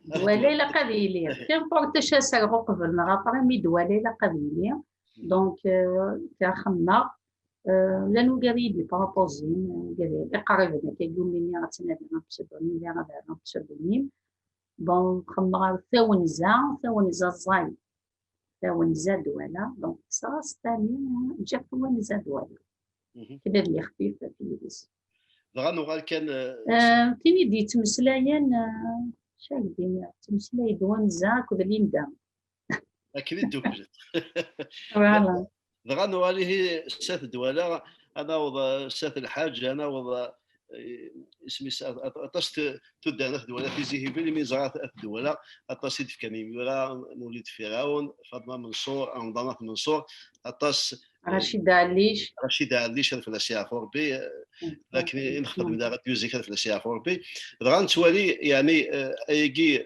Dwala ilaq ad yili. Qu'importe acu ara s-rreɣ uqbel neɣ après, mi Dwala ilaq ad yili. Donc, euh, xemmeɣ, euh, llan wigad i yi-d-iproposin, wigad iqerriben akka, ggummiɣ ad ttnadiɣ un pseudonyme, ad rreɣ un pseudonyme. Bon, xemmeɣ ɣef tawenza, tawenza ẓẓay. Tawenza Dwala, donc ɣas tani, ǧǧiɣ tawenza Dwala. Kra d yexfif ɣef yidis. Dɣa nuɣal kan, eh, Eh, tin i d-yettmeslayen, eh, acu ara k-d-iniɣ, tettmeslay-d Wanza akked Linda. Akken i dduklen. Voilà. Dɣa nuɣal ihi s at Dwala, ad naweḍ, eh, s at Lḥaǧ, ad naweḍ, eh, isem-is, a-, a-, aṭas t-, tuddar n at Dwala Tizi Hibel, imi neẓra at, at Dwala, aṭas i d-fkan imyura, Mulud Firawen, Faḍma Menṣur, Remḍan At Menṣur, aṭas, eh, Racida Ɛellic. Racida Ɛellic, ad fell-as yeɛfu Rebbi, eh, d akken i nexdem daɣ rradyu zik, ad fell-as yeɛfu Rebbi. Dɣa nettwali, yeɛni, eh, ayagi,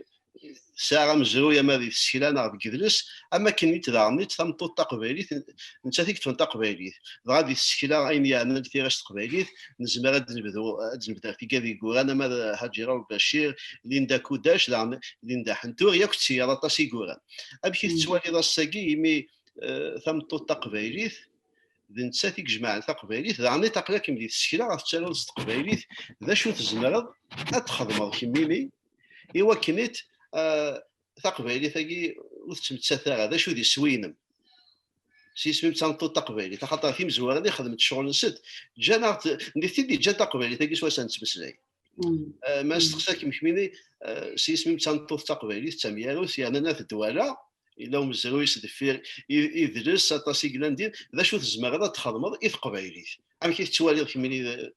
sɛiɣ amezruy ama di tsekla neɣ deg yidles, am wakken i d-, daɣen i d tameṭṭut taqbaylit, nettat i yeṭṭfen taqbaylit. Dɣa di tsekla, ayen yeɛnan tira s teqbaylit, nezmer ad d-nebdu, ad d-nebder tigad i yuran, ama d Haǧira Lbacir, Linda Kudac, daɣen Linda Ḥentur, yakk d tiyaḍ aṭas i yuran. Amek i tettwaliḍ ass-agi, imi, eh, tameṭṭut taqbaylit, d nettat i ijemɛen taqbaylit, daɣen i taqla-kem di tsekla ɣef tettaruḍ s teqbaylit, d acu tzemreḍ ad txedmeḍ kemmini i wakken i t-, eh, taqbaylit-agi ur tettmettat ara, d acu d iswi-inem? S yisem-im d tameṭṭut taqbaylit, axaṭer timezwarin i xedment ccɣel-nsent, ǧǧan-aɣ-d, nitni i d-yeǧǧan taqbaylit-agi s wass-a nettmeslay. Eh, ma nesteqsa-kem kemmini, eh, s yisem-im d tameṭṭut taqbaylit, d tamyarut, yerna n at Dwala, yella umezruy s deffir, i-, idles, aṭas i yellan din, d acu tzemreḍ ad txedmeḍ i teqbaylit? Amek i tettwaliḍ kemmini d-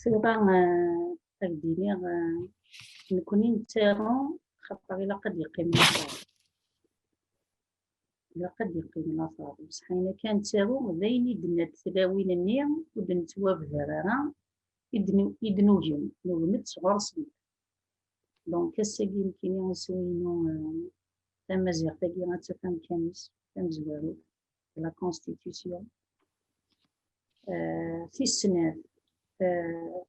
Tura, eh, ad d-iniɣ, eh, nekkni nettaru, xaṭer ilaq ad d-yeqqim later. Ilaq ad d-yeqqim later. Bṣeḥ ayen akka nettaru, d ayen i d-nnant tlawin-nni ur d-nettwabder ara, i d-nu-, i d-nugem, nugem-d sɣur-sen. Donc, ass-agi nekkini iswi-inu, eh, tamaziɣt-agi ad taf amkan-is, tamezwarut, la constitution. Eh, tis snat, eh,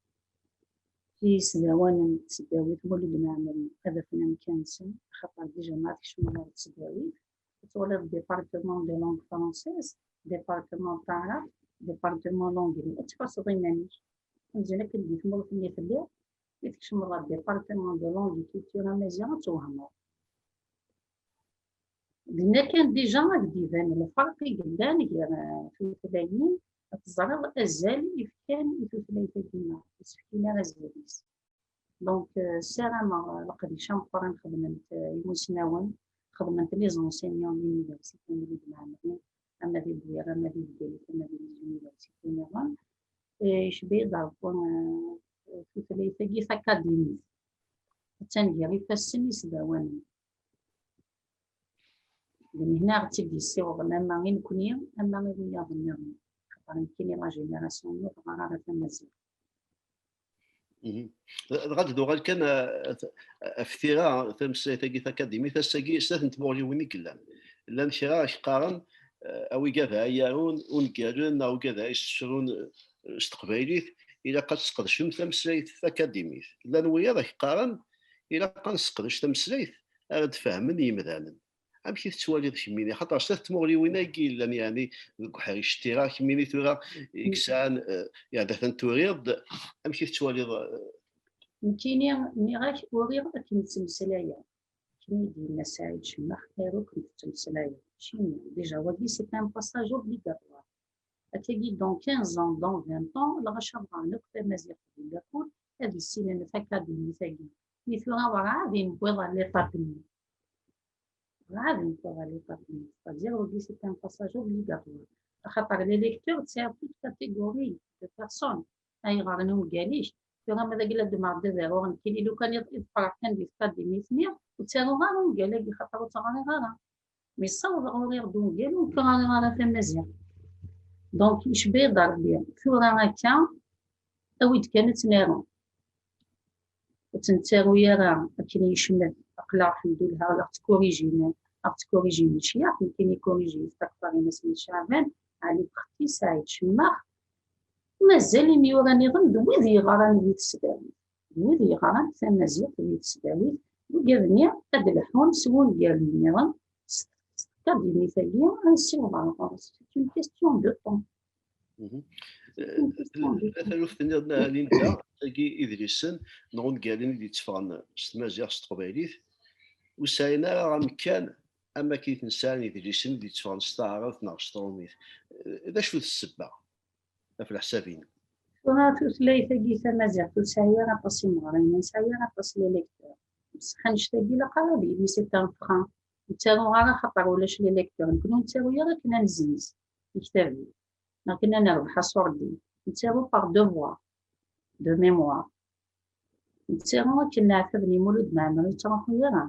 i yisdawanen n tesdawit Mulud Mɛemmri ad afen amkan-nsen, axaṭer déjà ma tkecmeḍ ɣer tesdawit, ad twaliḍ département de langue française, département n taɛrabt, département n l'anglais, ad tfaseḍ iman-ik. Amzun akken di tmurt-nni telliḍ, i tkecmeḍ ɣer département de langue et culture amaziɣ, ad twehmeḍ. Dinna kan déjà ad d-iban lferq i yellan gar, eh, tutlayin, ad teẓriḍ azal i fkan i tutlayt-agi-nneɣ, i s-fkan ara azal-is. Donc, euh, ssarameɣ leqdic ameqqran xedmen-t, euh, imusnawen, xedmen-t les enseignants n l'université Mulud Mɛemmri, ama di Bwir, ama di Bgayet, ama di les universités nniḍen. Euh, icba-yi-d Ṛebbi, euh, tutlayt-agi takadimit. Attan gar ifassen isdawanen. D Mhenni ara ɣ-tt-id-yessiwḍen ama i nekni, ama i wiyaḍ nniḍen. Xaṭer nekkini la génération-inu teɣra ara tamaziɣt. Dɣa ad d-nuɣal kan, eh, ɣef tira, tameslayt-agi takadimit, ass-agi snat n tmuɣliwin i yellan. Llan kra i qqaren, eh, a wigad ara yarun ungalen neɣ wigad ara yessefrun, eh, s teqbaylit, ilaq ad tesqedcem tameslayt takadimit. Llan wiyaḍ i qqaren, ilaq ad nesseqdec tameslayt ara d-fehmen yimdanen. Amek i tettwaliḍ kemmini? Xaṭer snat tmuɣliwin-agi yellan, yeɛni, deg uḥric n tira, kemmini tura i yesɛan, eh, yeɛni atan turiḍ-d, amek i tettwaliḍ, eh, Nekkini nniɣ-ak uriɣ akken ttmeslayeɣ. Akken i d-yenna Saɛid Cemmax, ur akken ttmeslayeɣ. Mačči nniɣ. Déjà, wagi, c'est un passage obligatoire. Akkagi, dans quinze ans, dans vingt ans, lɣaci ad ɣren akk tamaziɣt di lakul, ad issinen takadimit-agi. Mi tura werɛad i newwiḍ ɣer l'étape-nni. Werɛad i newwiḍ ɣer l'étape-nni. C'est-à-dire, wagi, c'est un passage obligatoire. Axaṭer les lecteurs, c'est toute catégorie de personnes. Ayɣer n ungal-ik? Tura ma d agla ddmeɣ-d ad aruɣ nekkini, lukan i ḍefreɣ kan di tkadimit-nni, ur ttaruɣ ara ungal-agi, xaṭer ur tt-ɣriɣ ara. Mi ssawḍeɣ uriɣ-d ungal, ur tt-ɣriɣ ara tamaziɣt. Donc, icebba-yi-d Rebbi. Tura akka, awi-d kan ad tt-naru. Ur tt-nettaru ara akken yecmet. Aql-aɣ, lḥemdullah, la ɣ-ttkurijin, la ɣ-ttkurijin lecyax, nekkini kuriji-t Akter Inas n Caɛban, Ɛli Bexti, Saɛid Cemmax, mazal imyura niḍen d wid yeɣran di tesdawit. D wid yeɣran tamaziɣt di tesdawit, wigad-nni ad d-lḥun s wungalen niḍen, s s tkadimit-agi, ad nessiweḍ ɣer ɣur-s. C'est une question de temps. Mhm. Eh, la taluft-nni, Linda, tagi idlisen neɣ ungalen i d-yetteffɣen s tmaziɣt, s teqbaylit, ur sɛin ara amkan am wakken i ten-sɛan idlisen i d-yetteffɣen s taɛrabt neɣ s trumit. Eh, d acu-t ssebba, ɣef leḥsab-inem? Tura tutlayt-agi tamaziɣt ur tesɛi ara aṭas imeɣriyen, ur nesɛi ara aṭas les lecteurs. Beṣṣeḥ annect-agi ilaq ara ad yili c'est un frein. Ur ttaruɣ ara xaṭer ulac les lecteurs. Nekkni ur nettaru ara akken ad nezzenz tiktabin. Neɣ akken ad nerbeḥ aṣurdi. Nettaru par devoir de mémoire. Nettaru akken leɛtab n Mulud Mɛemmri ur yettruḥu ara.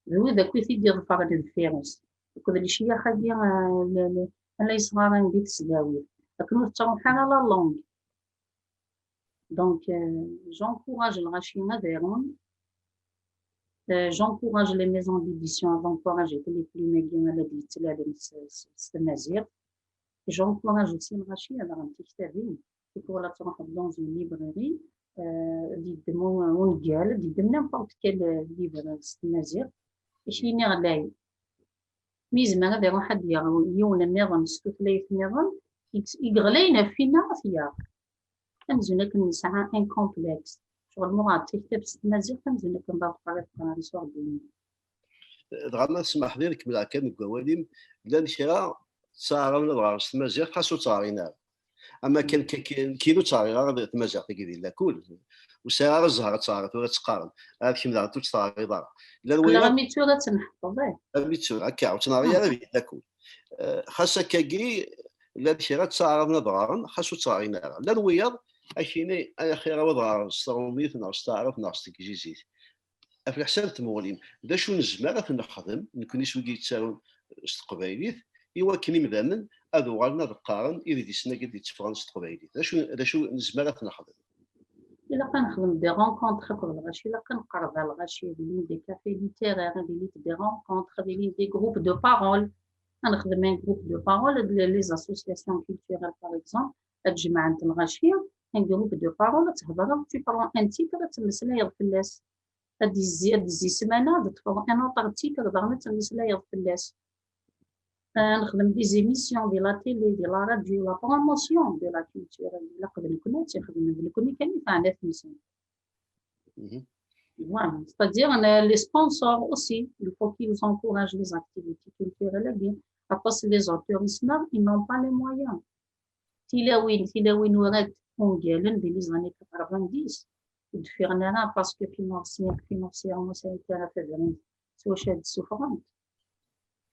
D wid akk i t-id-iḍefren deffir-s. Akked lecyax-agi, eh, la, la, la yesɣaran di tesdawit. Akken ur tettruḥ ara la langue. Donc, euh, j'encourage lɣaci ad arun. Euh, j'encourage les maisons d'édition ad encourager les plumes-agi ara d-yettlalen s, s, s tmaziɣt. J'encourage aussi lɣaci ad ɣren tiktabin. Tikwal ad truḥeḍ dans une librairie, euh, ad d-yeddem u-, ungal, ad d-yeddem n'importe quel, euh, livre s tmaziɣt. Ad k-yini ɣlay. Mi yezmer ad iruḥ ad d-yaɣ yiwen nniḍen s tutlayt nniḍen, i, i yeɣlayen ɣef winna ad t-yaɣ. Amzun akken nesɛa un complexe. Ccɣel ma ur ɣrant tiktab s tmaziɣt, amzun akken d aḍfar i teqqar iṣurdiyen. Dɣa ma tsemḥeḍ-iyi ad kemmleɣ kan deg wawal-im, llan kra ttaɛraḍen ad ɣren s tmaziɣt, xas ur tt-ɣrin ara. Ama kan k-, k-, nekkini ur tt-ɣriɣ ara tmaziɣt-agi di lakul. Ur sɛiɣ ara zzher ad tt-ɣreɣ, tura tt-qqaren. Ad kemm daɣen ur tt-teɣriḍ ara. Llan Aql-aɣ wiyaḍ mi tura ad tt-nḥefḍeḍ, eh? Armi d tura, akka, ur tt-neɣri ara di lakul. Eh, xas akkagi, llan kra ttaɛraḍen ad ɣren, xas ur tt-ɣrin ara. Llan wiyaḍ, ad k-ini, ay axir, ad ɣren s trumit, neɣ s taɛrabt, neɣ s teglizit. Ɣef leḥsab n tmuɣli-m, d acu nezmer ad t-nexdem, nekkni s wigi yettarun s teqbaylit, i wakken imdanen ad uɣalen ad qqaren idlisen-agi d-yetteffɣen s teqbaylit? D acu, d acu nezmer ad t-nexdem? Ilaq ad nexdem des rencontres akked lɣaci, ilaq ad nqerreb ar lɣaci, ad ilin des cafés littéraires, ad ilint des rencontres, ad ilint des groupes de parole. Ad nexdem un groupe de parole, ad les associations culturelles, par exemple, ad jemɛent lɣaci, un groupe de parole, ad thedreḍ, tu prends un titre, ad temmeslayeḍ fell-as. Ad d-izzi, ad d-tezzi ssmana, ad d-teṭṭfeḍ un autre titre, daɣen ad temmeslayeḍ fell-as. Ah, nexdem des émissions di la télé, di la radio, la promotion de la culture. Ilaq d nekkni ad tt-ixedmen, d nekkni kan i teɛna temsalt. Mhm. Voilà, c'est-à-dire, euh, les sponsors aussi, il faut qu'ils encouragent les activités culturelles. Aṭas les auteurs, ils n'ont pas les moyens. Tilawin, tilawin urant ungalen di les années quatre-vingt-dix, ur d-ffiɣen ara parce que financier-, financièrement, ça a été ara tadrimt s wacu ad d-ssufɣent.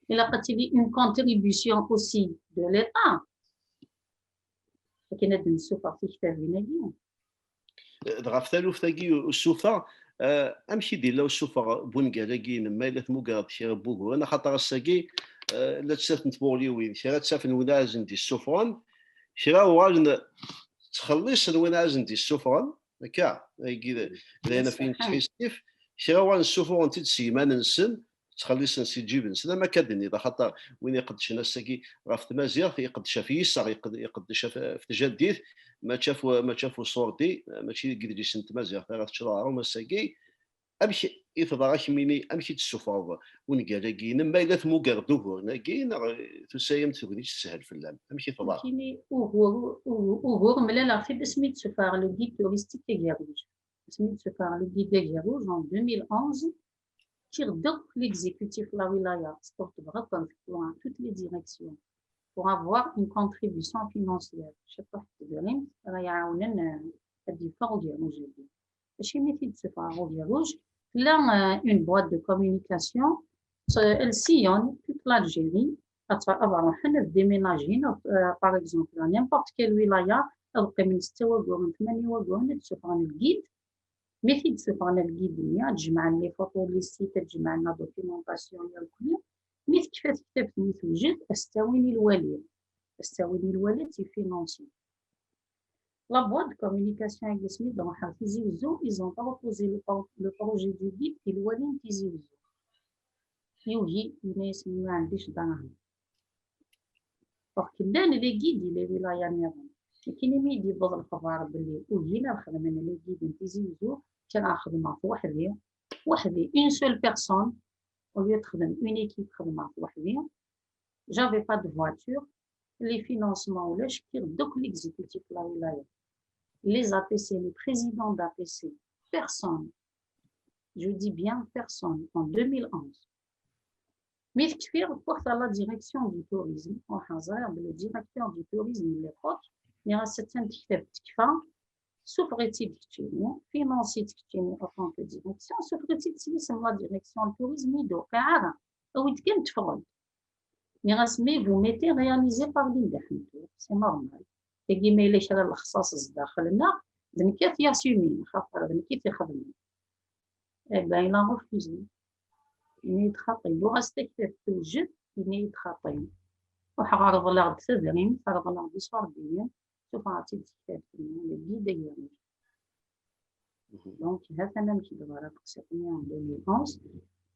Ilaq ad tili une contribution aussi de l'État. Akken ad d-nessufeɣ tiktabin-agi. Dɣa ɣef taluft-agi n usuffeɣ, eh, amek i d-yella usuffeɣ n wungal-agi-inem? Ma yella tmugreḍ kra n wuguren, axaṭer ass-agi, eh, la ttafent tmuɣliwin, kra ttafen win ara sen-d-yessuffɣen, kra uɣalen ttxelliṣen win ara sen-d-yessuffɣen, akka, agi d, d ayen af yettḥissif, kra uɣalen ssufuɣen-t-id s yiman-nsen, ttxelliṣen si lǧib-nsen, am akka d-tenniḍ, axaṭer win iqeddcen ass-agi ɣef tmaziɣt, iqeddec ɣef yiseɣ, iqed-, iqeddec ɣef, ɣef tjaddit, mačči ɣef, mačči ɣef uṣurdi, mačči deg idlisen n tmaziɣt ara teččeḍ aɣrum ass-agi. Amek i teḍra kemmini, amek i d-tessufɣeḍ ungal-agi-inem? Ma yella tmugereḍ uguren-agi, neɣ tusa-yam-d tegnit teshel fell-am? Amek i teḍra? Nekkini ugur, ugur, ugur mlaleɣ-t-id asmi d-ssufɣeɣ le guide touristique agerruj. Smith se par le guide des Rouges en deux mille onze, tire donc l'exécutif la wilaya, toutes les directions, pour avoir une contribution financière. Je sais pas si c'est vrai, mais il y a un, euh, il y a des fois, on dit, on dit, acimi t-id-ssufɣeɣ ugerruj? Tella, euh, une boîte de communication, euh, elle sillonne toute l'Algérie, ad, ad ruḥen, ad déménager, euh, par exemple, à n'importe quelle wilaya, ad qqimen setta wayyuren, tmanya wayyuren, ad ssufɣen lgid. Mi t-id-ssufɣen lgid-nni, ad jemɛen les photos, les sites, ad jemɛen la documentation, irkelli. Mi tekfa tektabt-nni tewjed, ad s-ttawin i lwali. Ad s-ttawin i lwali, ad tt-ifinancin. La boîte de communication avec les Smith dans Tizi Ouzou, ils ont proposé le, pro- le projet du guide et le Walin Tizi Ouzou. Yugi, yenna-yasen ma عنديش دراهم. Parce que llan les guides i les wilayas nniḍen. Akken imi d-yewweḍ lexbar belli ugin ad xedmen les guides n Tizi Ouzou, kkreɣ xedmeɣ-t weḥd-i, weḥd-i, une seule personne, au lieu de xedem une équipe, xedmeɣ-t weḥd-i. J'avais pas de voiture, les financements ulac, kkiɣ-d akk l'exécutif la wilaya. Les A P C, les présidents d'A P C, personne. Je dis bien personne, en deux mille onze. Mi t-kfiɣ, wwiɣ-t à la direction du tourisme, ruḥeɣ ẓriɣ belli le directeur du tourisme n l'époque, nniɣ-as attan tektabt tekfa, ssufeɣ-itt-id keččini, financi-tt keččini en tant que direction, ssufeɣ-itt-id s yisem la direction n tourisme, ur d-tewqiɛ ara, awi-d kan teffeɣ-d. Nniɣ-as, mais vous mettez réalisé par Linda Ḥemdu, c'est normal. Tagi ma yella kra n lexṣaṣ sdaxel-nneɣ, d nekk ad t-yassumi, xaṭer d nekk i t-ixedmen. Eh ben, il a refusé. Yenna-yi-d xaṭi. Wwiɣ-as taktabt tewjed, yenna-yi-d xaṭi. Ruḥeɣ reḍleɣ-d tadrimt, reḍleɣ-d iṣurdiyen, ssufɣeɣ-tt-id tektabt-nni, le guide agerruj. Donc, ha-t-an amek i d-ḍra teqsiṭ-nni en deux mille onze.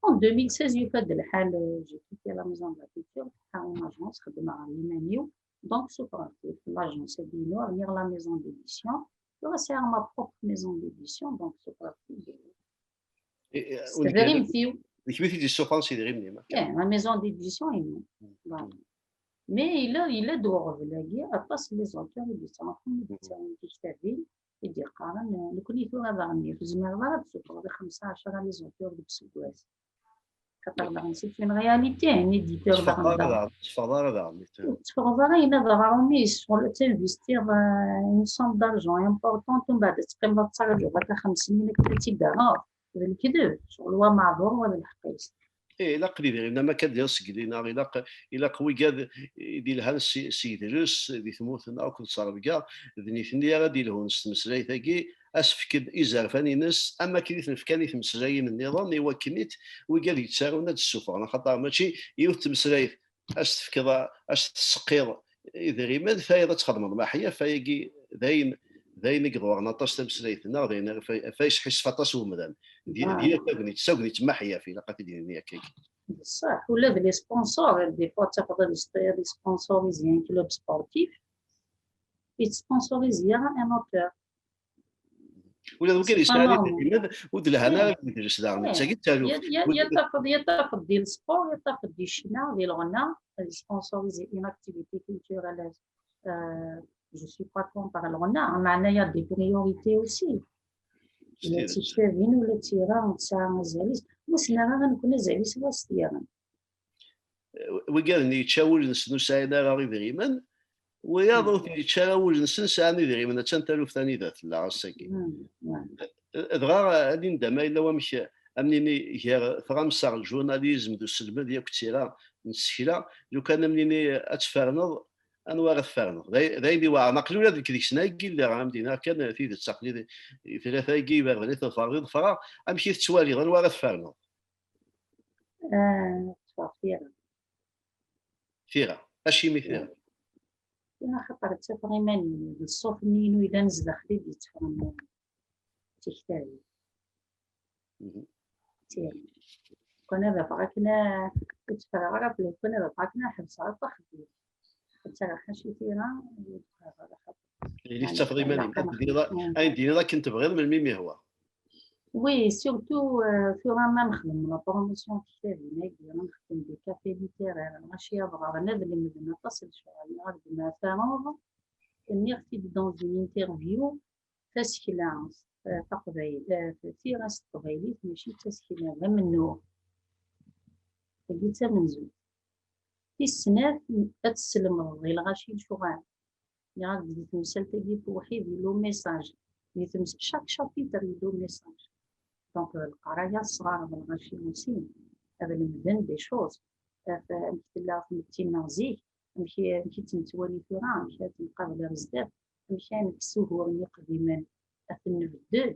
En deux mille seize, yufa-d lḥal, euh, j'ai quitté la maison de la culture, ḥareɣ une agence, xeddmeɣ ɣer yiman-iw. Donc, ssufɣeɣ-t-id l'agence-agi-inu, rniɣ la maison d'édition. Tura sɛiɣ ma propre maison d'édition, donc ssufɣeɣ-t-id. S tedrimt-iw. D kemm i t-id-yessuffɣen s idrimen-im, akka? Eh, la maison d'édition-inu. Voilà. Mais yella, yella-d uɣbel-agi, aṭas n les auteurs i d-yettruḥun, i d-yettarun tiktabin, i d-yeqqaren, eh, nekkni tura daɣen ur tezmireḍ ara ad d-tessufɣeḍ i xemsa ɛecra les auteurs deg useggas. Xaṭer daɣen c'est une réalité, un éditeur daɣen. Ur tteffɣeḍ ara daɣen, ur tteffɣeḍ ara daɣen. Ur tteffɣeḍ ara, yenna d aɣrum-is, ccɣel ad tinvestiḍ, eh, une somme d'argent importante, umbeɛd ad teqqimeḍ ad tettraǧuḍ akka xems snin akken ad tt-id-terreḍ. D lekdeb, ccɣel wa meɛdur, wa d lḥeqq-is. Eh, ilaq d idrimen, am akka d-iḍ seg dinna, ilaq, ilaq wigad i d-ilhan si, si yidles, di tmurt-nneɣ akked s rebga, d nitni ara d-ilhun s tmeslayt-agi, ad s-fken izerfan-ines, am akken i ten-fkan i tmeslayin nniḍen, i wakken i t-, wigad yettarun ad d-ssufɣen, axaṭer mačči yiwet tmeslayt, ad s-tefkeḍ, ad s-tesseqqiḍ idrimen, tayeḍ ad txedmeḍ maḥyaf, ayagi d ayen, d ayen i iḍewren aṭas tameslayt-nneɣ, d ayen ɣef ay, ɣef ay yesḥissef aṭas umdan. D, d yir tagnit, d tagnit n maḥyaf, ilaq ad t-id-nini akkagi. Ṣṣeḥ, ula d les sponsors, des fois tafeḍ ad yesṭi-, ad yesponsorisé un club sportif, ur yettsponsorisé ara un auteur. Ula d wigad yesɛan idrimen, ur d-lhan ara deg idles daɣen, d tagi d taluft. Yal, yal, yal tafeḍ, yal tafeḍ di le sport, yal tafeḍ di ccna, di lɣenna, ad yesponsorisé une activité culturelle, euh, je suis pas contre lɣenna, meɛna il y a des priorités aussi. Ula d tiktabin, ula d tira, tesɛa azal-is. Ur ssneɣ ara nekkni azal-is wa s-t-yerran. Wigad-nni yečča wul-nsen ur sɛin ara idrimen, wiyaḍ ur ten-yečča ara wul-nsen sɛan idrimen, attan taluft anida tella ass-agi. Dɣa, Linda, ma yella wamek, am nini, gar tɣamsa, le journalisme d uselmed yakk d tira n tsekla, lukan am nini ad tferneḍ, anwa ara tferneḍ? D ay-, d ayen iweɛren. Aql-i ula d nekk deg-sen ay lliɣ, am d-iniɣ kan tidet, aql-i di, di tlata-agi iberdan i tḍefreḍ, i ḍefreɣ. Amek i tettwaliḍ? Anwa ara tferneḍ? Ah, tteffɣeɣ tira. Tira. Acimi tira? Tira xaṭer ttafeɣ iman-inu, d ṣṣut-nni-inu yellan zdaxel i d-yetteffɣen tiktabin. Tira. Lukan ad afeɣ akken a-, ur tteffreɣ ara fell-as, lukan ad afeɣ akken ad ḥebseɣ akk axeddim. Ad ttafeɣ ḥaci tira, ur tteffreɣ ara xaṭer. Ili tettafeḍ iman-im, ayen d-tiniḍ akken tebɣiḍ, melmi mi yehwa. Oui, surtout, euh, tura ma nexdem la promotion n tektabin-agi, nexdem des cafés littéraires, lɣaci ad ɣren, ad lemden aṭas n lecɣal, neɣ ad d-mɛasareḍ, nniɣ-t-id dans une interview, tasekla, eh, taqbayl-, eh, tira s teqbaylit mačči d tasekla, d amennuɣ. Tagi d tamenzut. Tis snat, ad teslemdeḍ i lɣaci lecɣal. Nniɣ-ak-d di temsalt-agi tewḥid yella umessage. Di tems-, chaque chapitre yella umessage. Donc, d leqraya tesɣareḍ lɣaci aussi. Ad lemden des choses. Af-, amek tella tmetti-nneɣ zik, amek, amek i tt-nettwali tura, amek ara tt-nqabel ar zdat, amek ara nekkes uguren iqdimen, ad ten-nbeddel.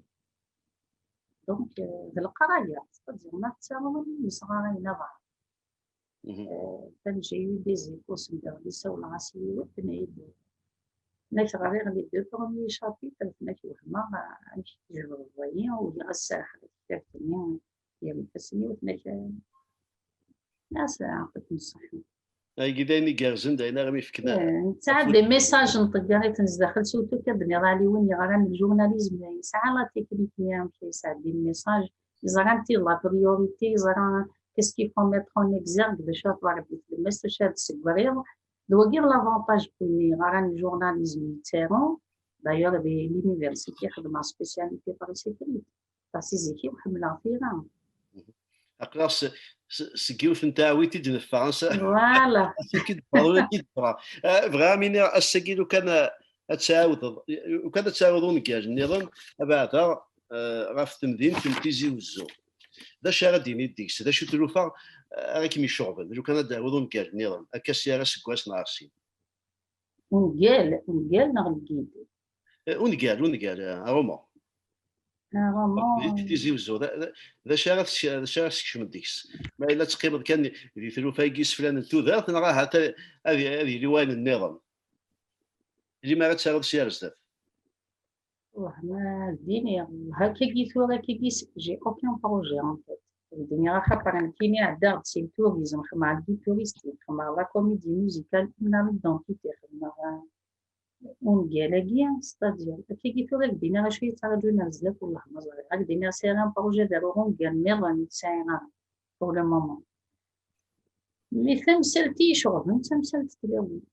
Donc, euh, d leqraya, c'est-à-dire ma tettaruḍ am yimesɣaren abeɛḍ. Mhm. Euh, quand j'ai eu des échos send-, sawleɣ-as i yiwet, tenna-yi-d, tenna-k ɣriɣ les deux premiers chapitres, tenna-k wehmeɣ, euh, amek tjebdeḍ wayi, ugiɣ ad serrḥeɣ i tektabt-nni gar ifassen-iw, tenna-k, euh, as, ɛṭi-kem ṣṣeḥḥa. Agi d ayen igerrzen, d ayen ara m-ifken. Eh, netta afud. Des messages n tgara i ten-zdaxel, surtout kan d-nniḍ ɛli win yeɣran le journalisme, yesɛa la technique-nni amek yesɛeddi le message, yeẓra anti d la priorité, yeẓra qu'est-ce qu'il faut mettre en exergue, d acu ara twareḍ di tlemmast, d acu ara d-tessegriḍ. D wagi d l'avantage n win yeɣran le journalisme yettaru. D'ailleurs, di l'université xedmeɣ spécialité par écrit. Parce que zik-iw ḥemmleɣ tira. Aql-aɣ s, s, seg yiwet n teɛwit i d-neffeɣ, ansa. Voilà. Ansa i d-teffɣeḍ, ula d-teffɣeḍ. Ah, bɣiɣ ad m-iniɣ, ass-agi lukan, ah, ad tɛawdeḍ, lukan ad tɛawdeḍ ungal nniḍen, abeɛda, ah, ɣef temdint n Tizi Wezzu. D acu ara d-tiniḍ deg-s? D acu tlufa, ah, ara kem-iceɣben? Lukan ad d-tawiḍ ungal nniḍen, akka si ara aseggas neɣ sin. Ungal, ungal neɣ lgid? Eh, ungal, ungal, eh, un roman. Un roman. Di Tizi Wezzu, d, d, d acu ara tse-, d acu ara tsekcem deg-s? Ma yella teqqimeḍ kan di tlufa-agi iseflan n tudert, neɣ ahat ad, ad yili wayen nniḍen? Limer ad taruḍ sya ar zdat. Wah, ma d-iniɣ, hakkagi tura, akkagi s-, j'ai aucun projet en fait. Ad d-iniɣ, axaṭer nekkini ɛeddaɣ-d si le tourisme, xedmeɣ guide touristique, xedmeɣ la comédie musicale, une année d'identité, xedmeɣ, euh, ungal-agi, c'est-à-dire, akkagi tura ad d-iniɣ acu yettṛaǧun ar zdat, wellah ma ẓriɣ. Ad d-iniɣ sɛiɣ un projet d aruɣ ungal nniḍen ur t-sɛiɣ ara, pour le moment. Mi tamsalt i yi-iceɣben, d tamsalt n tlawin.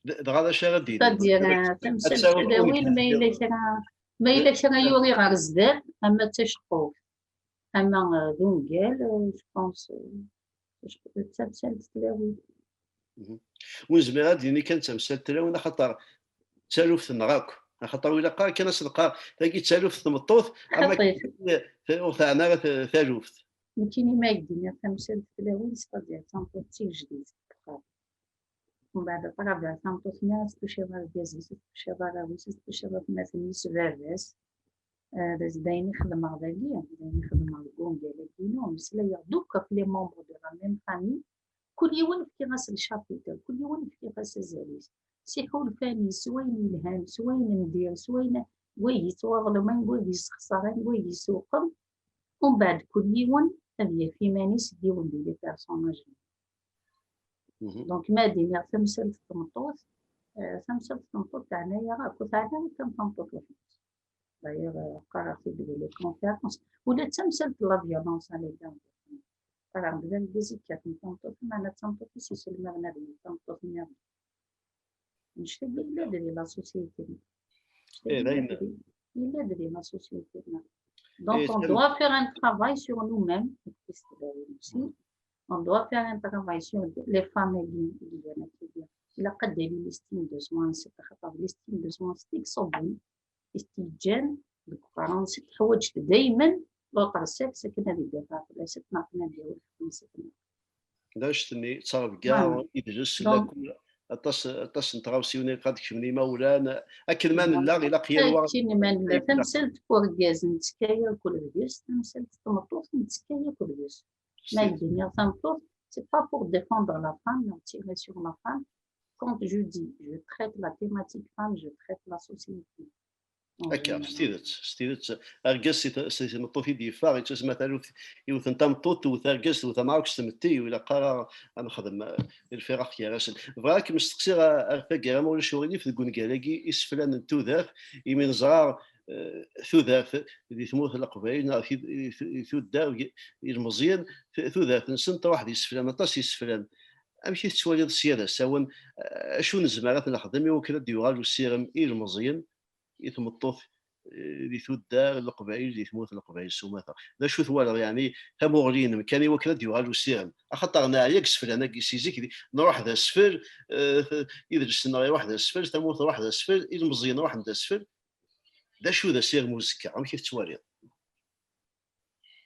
D-, dɣa d acu ara d-yini? C'est-à-dire, euh, tamsalt n tlawin, ma yella kra, ma yella kra yuri ɣer zdat, ama d taceqquft, ama, euh, d ungal, euh, je pense, euh, d tamsalt n tlawin. Mhm. Ur nezmir ad d-nini kan d tamsalt n tlawin, axaṭer d taluft-nneɣ akk. Axaṭer win ilaq kan ad s-neqqar, tagi d taluft n tmeṭṭut, ama ur teɛni ara ta-, taluft. Nekkini ma ak-d-iniɣ tamsalt n tlawin, c'est-à-dire d tameṭṭut d tigejdit teqqar. Mbeɛd ṭṭrabiɛ tameṭṭut-nni ad ttuciḍ argaz-is, ad ttuciḍ arraw-is, ad ttuciḍ atmaten-is, baba-s. Eh, d, d ayen i xedmeɣ dagi, d ayen i xedmeɣ deg wungal-agi-inu, meslayeɣ-d akk ɣef les membres de la même famille, kul yiwen fkiɣ-as le chapitre, kul yiwen fkiɣ-as azal-is. S iḥulfan-is, s wayen yelhan, s wayen n dir, s wayen, wagi yettwaḍelmen, wagi yessexṣaren, wagi yessuqem. Umbeɛd kul yiwen ad yaf iman-is deg yiwen di les personnages. Mhm. Donc, ma d-iniɣ tamsalt n tmeṭṭut, eh, tamsalt n tmeṭṭut teɛna-yaɣ akk, ur teɛni ara kan tameṭṭut weḥd-s. D'ailleurs, eh, qqareɣ-t-id di les conférences. Ula d tamsalt n la violence à l'égard de femmes. Qqareɣ-d d argaz i yekkaten tameṭṭut, meɛna d tameṭṭut i s-iselmaden ad yili tameṭṭut nniḍen. Annect-agi yella-d di la société. Annect-agi yella-d di, yella-d di la société. Donc, on doit faire un travail sur nous-mêmes, aussi. On doit faire un travail sur les femmes et les, les, ilaq ad d-tali l'estime de soi, c'est-à-dire l'estime de soi, c'est-à-dire i s-yeǧǧan deg uqerru-nsen, teḥwaǧ daymen l'autre sexe akken ad idafeɛ fell-as, ad tneɣ ad d-yawi lḥeqq-nnes. D annect-nni, ttrebga, idles, la couleur, aṭas, aṭas n tɣawsiwin ilaq ad kecmen imawlan, akken ma nella, ilaq yal wa. Akken ma nella, tamsalt n urgaz nettekka yakk deg-s, tamsalt n tmeṭṭut nettekka yakk deg-s. Ma d-iniɣ tameṭṭut, c'est pas pour défendre la femme, non, tirer sur la femme. Quand je dis, je traite la thématique femme, je traite la société. Akka, s tidet, s tidet. Argaz si t-, si tmeṭṭut i d-yeffeɣ, yettusemma taluft, iwet n tameṭṭut, tewwet argaz, tewwet amɛarek s tmetti, ur ilaq ara ad nexdem, eh, lfiraq gar-asen. Bɣiɣ ad kem-steqsiɣ, eh, ar taggara, ma ulac uɣilif, deg wungal-agi, iseflan n tudert, imi neẓra, eh, tudert di tmurt n Leqbayel, neɣ di, di, di tuddar, ilmeẓyen, tu-, tudert-nsen truḥ d iseflan, aṭas n yiseflan. Amek i tettwaliḍ sya d asawen, eh, acu nezmer ad t-nexdem i wakken ad d-yuɣal usirem i ilmeẓyen, i tmeṭṭut, eh, di tuddar n Leqbayel, di tmurt n Leqbayel s umata. D acu twalaḍ, yeɛni, tamuɣli-inem kan i wakken ad d-yuɣal usiɣem? Axaṭer neɛya deg iseflan-agi si zik, di-, nruḥ d asfel, eh, idles-nneɣ iruḥ d asfel, tamurt truḥ d asfel, ilmeẓyen ruḥen d asfel. D acu d asiɣem uzekka? Amek i tettwaliḍ?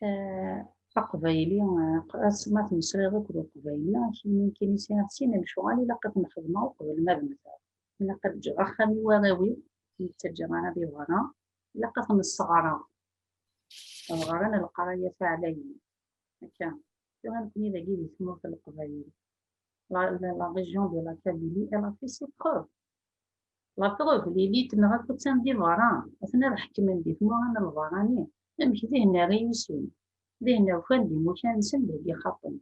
Eh, Aqbayli, eh, as-, ma temmeslayeḍ akked Uqbayli, kini, kini sɛiɣ sin lecɣal ilaq ad ten-xedmeɣ uqbel ma ad mmteɣ. Ilaq ad ǧǧeɣ axxam i warraw-iw, ur ttaǧǧaɣ ara di berra, ilaq ad ten-sseɣreɣ. Ad ɣren leqraya taɛlayin. Akka. Tura nekni dagi di tmurt n Leqbayel. La, la, la région de la Kabylie, elle a fait ses preuves. La preuve, l'élite neɣ akk attan di berra, attan ad ḥekmen di tmura n lberrani, amek dihen ara yusin, dihen ufan-d imukan-nsen deg ixaṭen.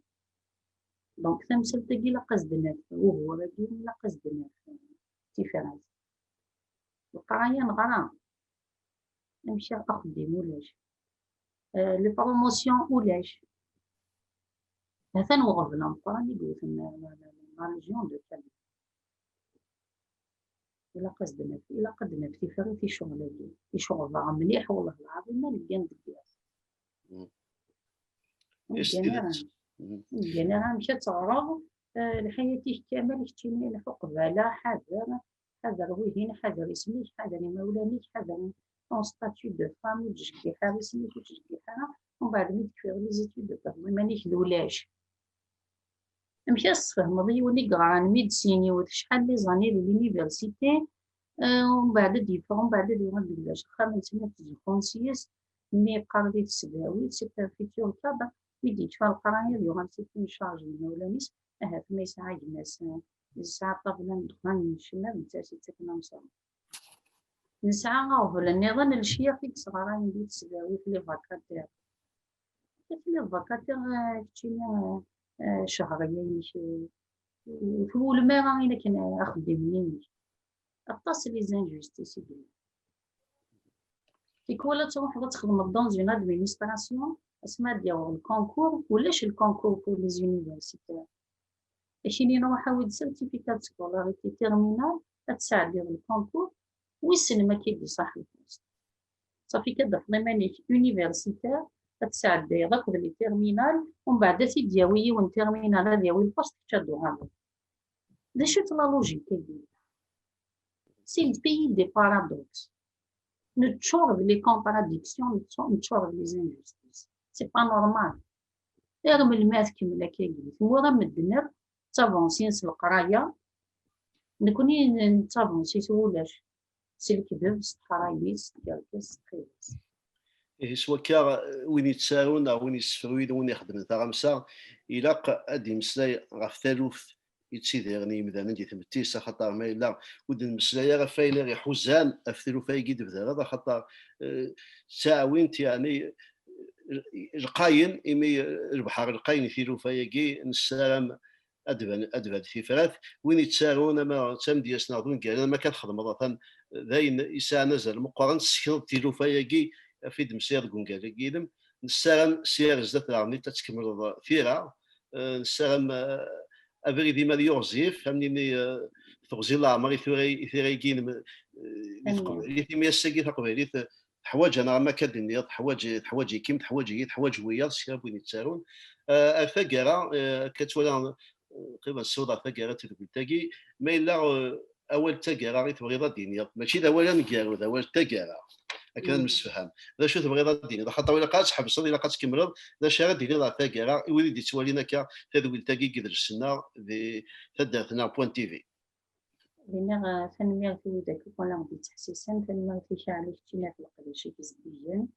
Donc tamsalt-agi ilaq ad s-d-naf, ugur-agi ilaq ad s-d-naf tifrat. Leqraya neɣra, amek axeddim ulac, euh, les promotions ulac. Atan uɣbel ameqqran i yewten la, la, la, la région de Kabylie. Ilaq ad s-d-naf, ilaq ad d-naf tifrat i ccɣel-agi. Iceɣbeɣ mliḥ, wellah lɛaḍim, ma neggan deg yiḍ. Mm. Ur neggan ara. Mm. Ur neggan ara. Amek ad teɣreḍ, eh, lḥayat-ik kamel, keččini lḥuq bala, ḥader, ḥader wihin, ḥader isem-ik, ḥader imawlan-ik, ḥader ton statut de femme, ur ttjeggiḥ ara isem-ik, ur ttjeggiḥ ara, umbeɛd mi d-kfiɣ les études, terreḍ iman-ik d ulac. Amek ad s-tfehmeḍ i yiwen i yeɣran médecine, iwet acḥal n les années di l'université, eh, umbeɛd ad d-yeffeɣ, umbeɛd ad yuɣal d ulac, axxam-nsen ad ttzuxxun s-yes, mi yeqqar di tesdawit, c'est un futur cadre, mi d-yekfa leqraya ad yuɣal c'est une charge n yimawlan-is, ahat ma yesɛa gma-s, eh, yesɛa ṭṭabla n ddexxan n ccna, d netta i s-yettaken amṣar. Nesɛa aɣbel nniḍen, lecyax i yesɣarayen di tesdawit, les vacataires. Akken ad vakateɣ, eh, keččini, eh, eh, cehriya-inek, eh, ur twulem ara i wakken, eh, axeddim-nni-inek. Aṭas les injustices i yellan. Tikwal ad truḥeḍ ad txedmeḍ dans une administration, asmi ad d-yaweḍ lkankur, ulac lkankur pour les universitaires. Akini nruḥ awi-d certificat de scolarité terminale, ad tesɛeddiḍ lkankur, wissen ma k-id-iṣaḥ lpost. Safi kan d-tafeḍ iman-ik universitaire, ad tesɛeddayeḍ akked les terminales, umbeɛd ad t-id-yawi yiwen terminal, ad yawi lpost, kečč ad d-tuɣaleḍ. D acu-tt la logique-agi? C'est le pays des paradoxes. Neččur d les contradictions, neččur, neččur d les injustices. C'est pas normal. Ar melmi ad tkemmel akkagi? Tmura medden akk ttavansin s leqraya, nekni nettavansi s wulac, s lekdeb, s teḥrayit, s tkerkas, s txidas. Ihi s wakka, win yettarun neɣ win yessefruyen, win ixeddmen taɣamsa, ilaq ad d-imeslay ɣef taluft yettidiren yimdanen di tmetti-s, axaṭer ma yella ur d-nemmeslay ara ɣef wayen i ɣ-iḥuzan ɣef tlufa-agi d-tebdreḍ, axaṭer, eh, d taɛwint, yeɛni, eh, lqayen, imi, eh, lebḥer lqayen i tilufa-agi, nessaram ad d-ban, ad d-ban tifrat. Win yettarun ama d tamedyazt neɣ d ungal, ama kan txedmeḍ, atan d ayen yesɛan azal meqqren, tessekneḍ tilufa-agi ɣef i d-temsiḍ deg ungal-agi-inem. Nessaram sya ar zdat daɣen ad tkemmleḍ tira. Eh, nessaram, eh, abrid imal yuɣzif, am nini, eh, teɣzi n leɛmer i tura, i tira-agi-inem, eh, di teqbaylit, imi ass-agi taqbaylit, eh, teḥwaǧ, neɣ am akka d-tenniḍ, teḥwaǧ, teḥwaǧ-ikem, teḥwaǧ-iyi, teḥwaǧ wiyaḍ, s kra n win yettarun. Eh, ar taggara, eh, akka ttwaliɣ, eh, qrib ad nessiweḍ ɣer taggara n tedwilt-agi, ma yella, eh, awal n taggara i tebɣiḍ ad d-tiniḍ, mačči d awal aneggaru, d awal n taggara, akken ad nemsefham. D acu tebɣiḍ ad d-tiniḍ? Axaṭer ilaq ad tḥebseḍ, ilaq ad tkemmleḍ, d acu ara d-tiniḍ ɣer taggara i wid i d-yettwalin akka tadwilt-agi deg yidles-nneɣ di taddart-nneɣ point T V? Dinna, eh, tanemmirt i wid akk i aɣ-d-yettḥessisen, tanemmirt i Caɛli keččini ɣef leqdic-ik zeddigen.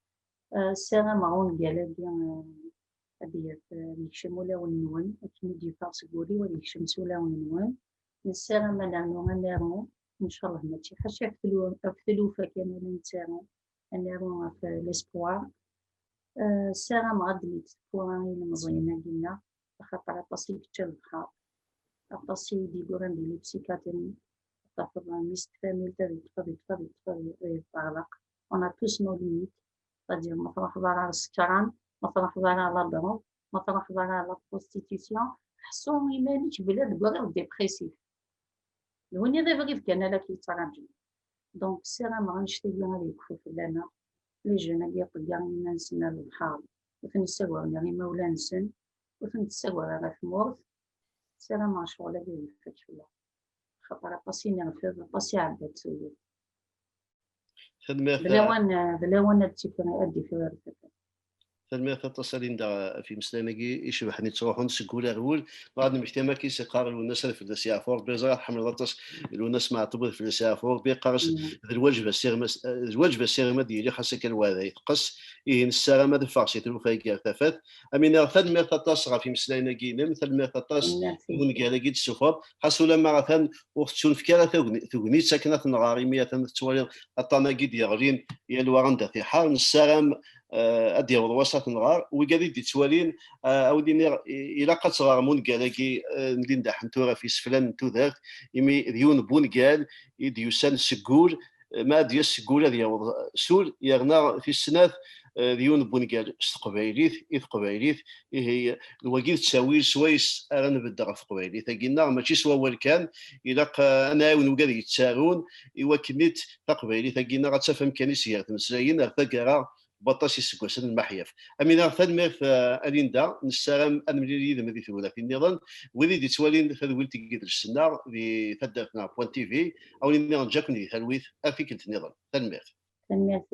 Eh, ssarameɣ ungal-agi, eh, ad d-yaf, eh, ad yekcem ulawen-nwen, akken i d-yeffeɣ seg wul-iw ad yekcem s ulawen-nwen. Nessaram ad nernu, ad naru, ncallah mačči ḥaca ɣef tlu-, ɣef tlufa kan ara nettaru, ad naru ɣef, eh, l'espoir. Eh, ssarameɣ ad d-nit tewwura i yilemẓiyen-agi-nneɣ, axaṭer aṭas i yečča lebḥer, aṭas i d-yeggran di les psychiatries, tafeḍ mmi-s n tfamilt ad yeṭṭef, ad yeṭṭef, ad yeṭṭef, ad yeṭṭef, ad yeṭṭerḍeq. On a tous nos limites, c'est-à-dire ma truḥeḍ ara ɣer ssekran, ma truḥeḍ ara ɣer la drogue, ma truḥeḍ ara ɣer la prostitution, ḥṣu iman-ik bla deg waɣiɣ dépressif. D win i d abrid kan ara k-yettraǧun. Donc ssarameɣ annect-agi ad yekfu fell-aneɣ. Les jeunes-agi iṭegga iman-nsen ar lebḥer, ur ten-issagaren ara imawlan-nsen, ur ten-tessagar ara tmurt. Ssarameɣ ccɣel-agi ad yeffeɣ fell-aɣ, axaṭer aṭas i nerfed, aṭas i ɛebbaɣ tugit. Tanemmirt. D lawan, d lawan ad tiffer, ad d-iffer. Tanemmirt aṭas a Linda ɣef imeslayen-agi icebḥen yettruḥun seg wul ar wul. Dɣa ad nemmekti am akken i s-yeqqar Lwennas ad fell-as yeɛfu Rebbi. Ẓriɣ tḥemmleḍ aṭas Lwennas Meɛṭub, ad fell-as yeɛfu Rebbi. Yeqqar-as d lwaǧeb assiɣem, d lwaǧeb assiɣem ad d-yili xas akka lweɛda yeṭṭes. Ihi nessaram ad neffeɣ si tlufa-agi ar tafat. Am iniɣ tanemmirt aṭas ɣef imeslayen-agi-inem, tanemmirt aṭas i wungal-agi d-tessufɣeḍ. Xas ulamma atan ur tettunefk ara tegnit akken ad t-nɣer, imi atan tettwaliḍ aṭṭan-agi d-yeɣlin yal wa anda t-iḥar. Nessaram ad d-yaweḍ wass ad t-nɣer. Wigad i d-ittwalin, a wen-iniɣ, ilaq ad tɣerm ungal-agi n Linda Ḥentu ɣef yiseflan n tudert, imi d yiwen n wungal i d-yusan seg wul. Ma ad d-yas seg wul ad yaweḍ s ul, yerna tis snat, d yiwen n wungal s teqbaylit, i teqbaylit. Ihi d wagi d ttawil swayes ara nbedd ɣef teqbaylit-agi-nneɣ, mačči s wawal kan, ilaq ad nɛiwen wigad yettarun i wakken taqbaylit-agi-nneɣ ad taf amkan-is gar tmeslayin ar taggara n waṭas iseggasen n lmeḥyaf. Am iniɣ tanemmirt a Linda, nessaram ad nemlil yid-m di tewlatin-nniḍen. Wid i d-ittwalin tadwilt n yidles-nneɣ di taddart-nneɣ point T V, a wen-iniɣ neǧǧa-ken di talwit ar tikkelt-nniḍen. Tanemmirt. Tanemmirt.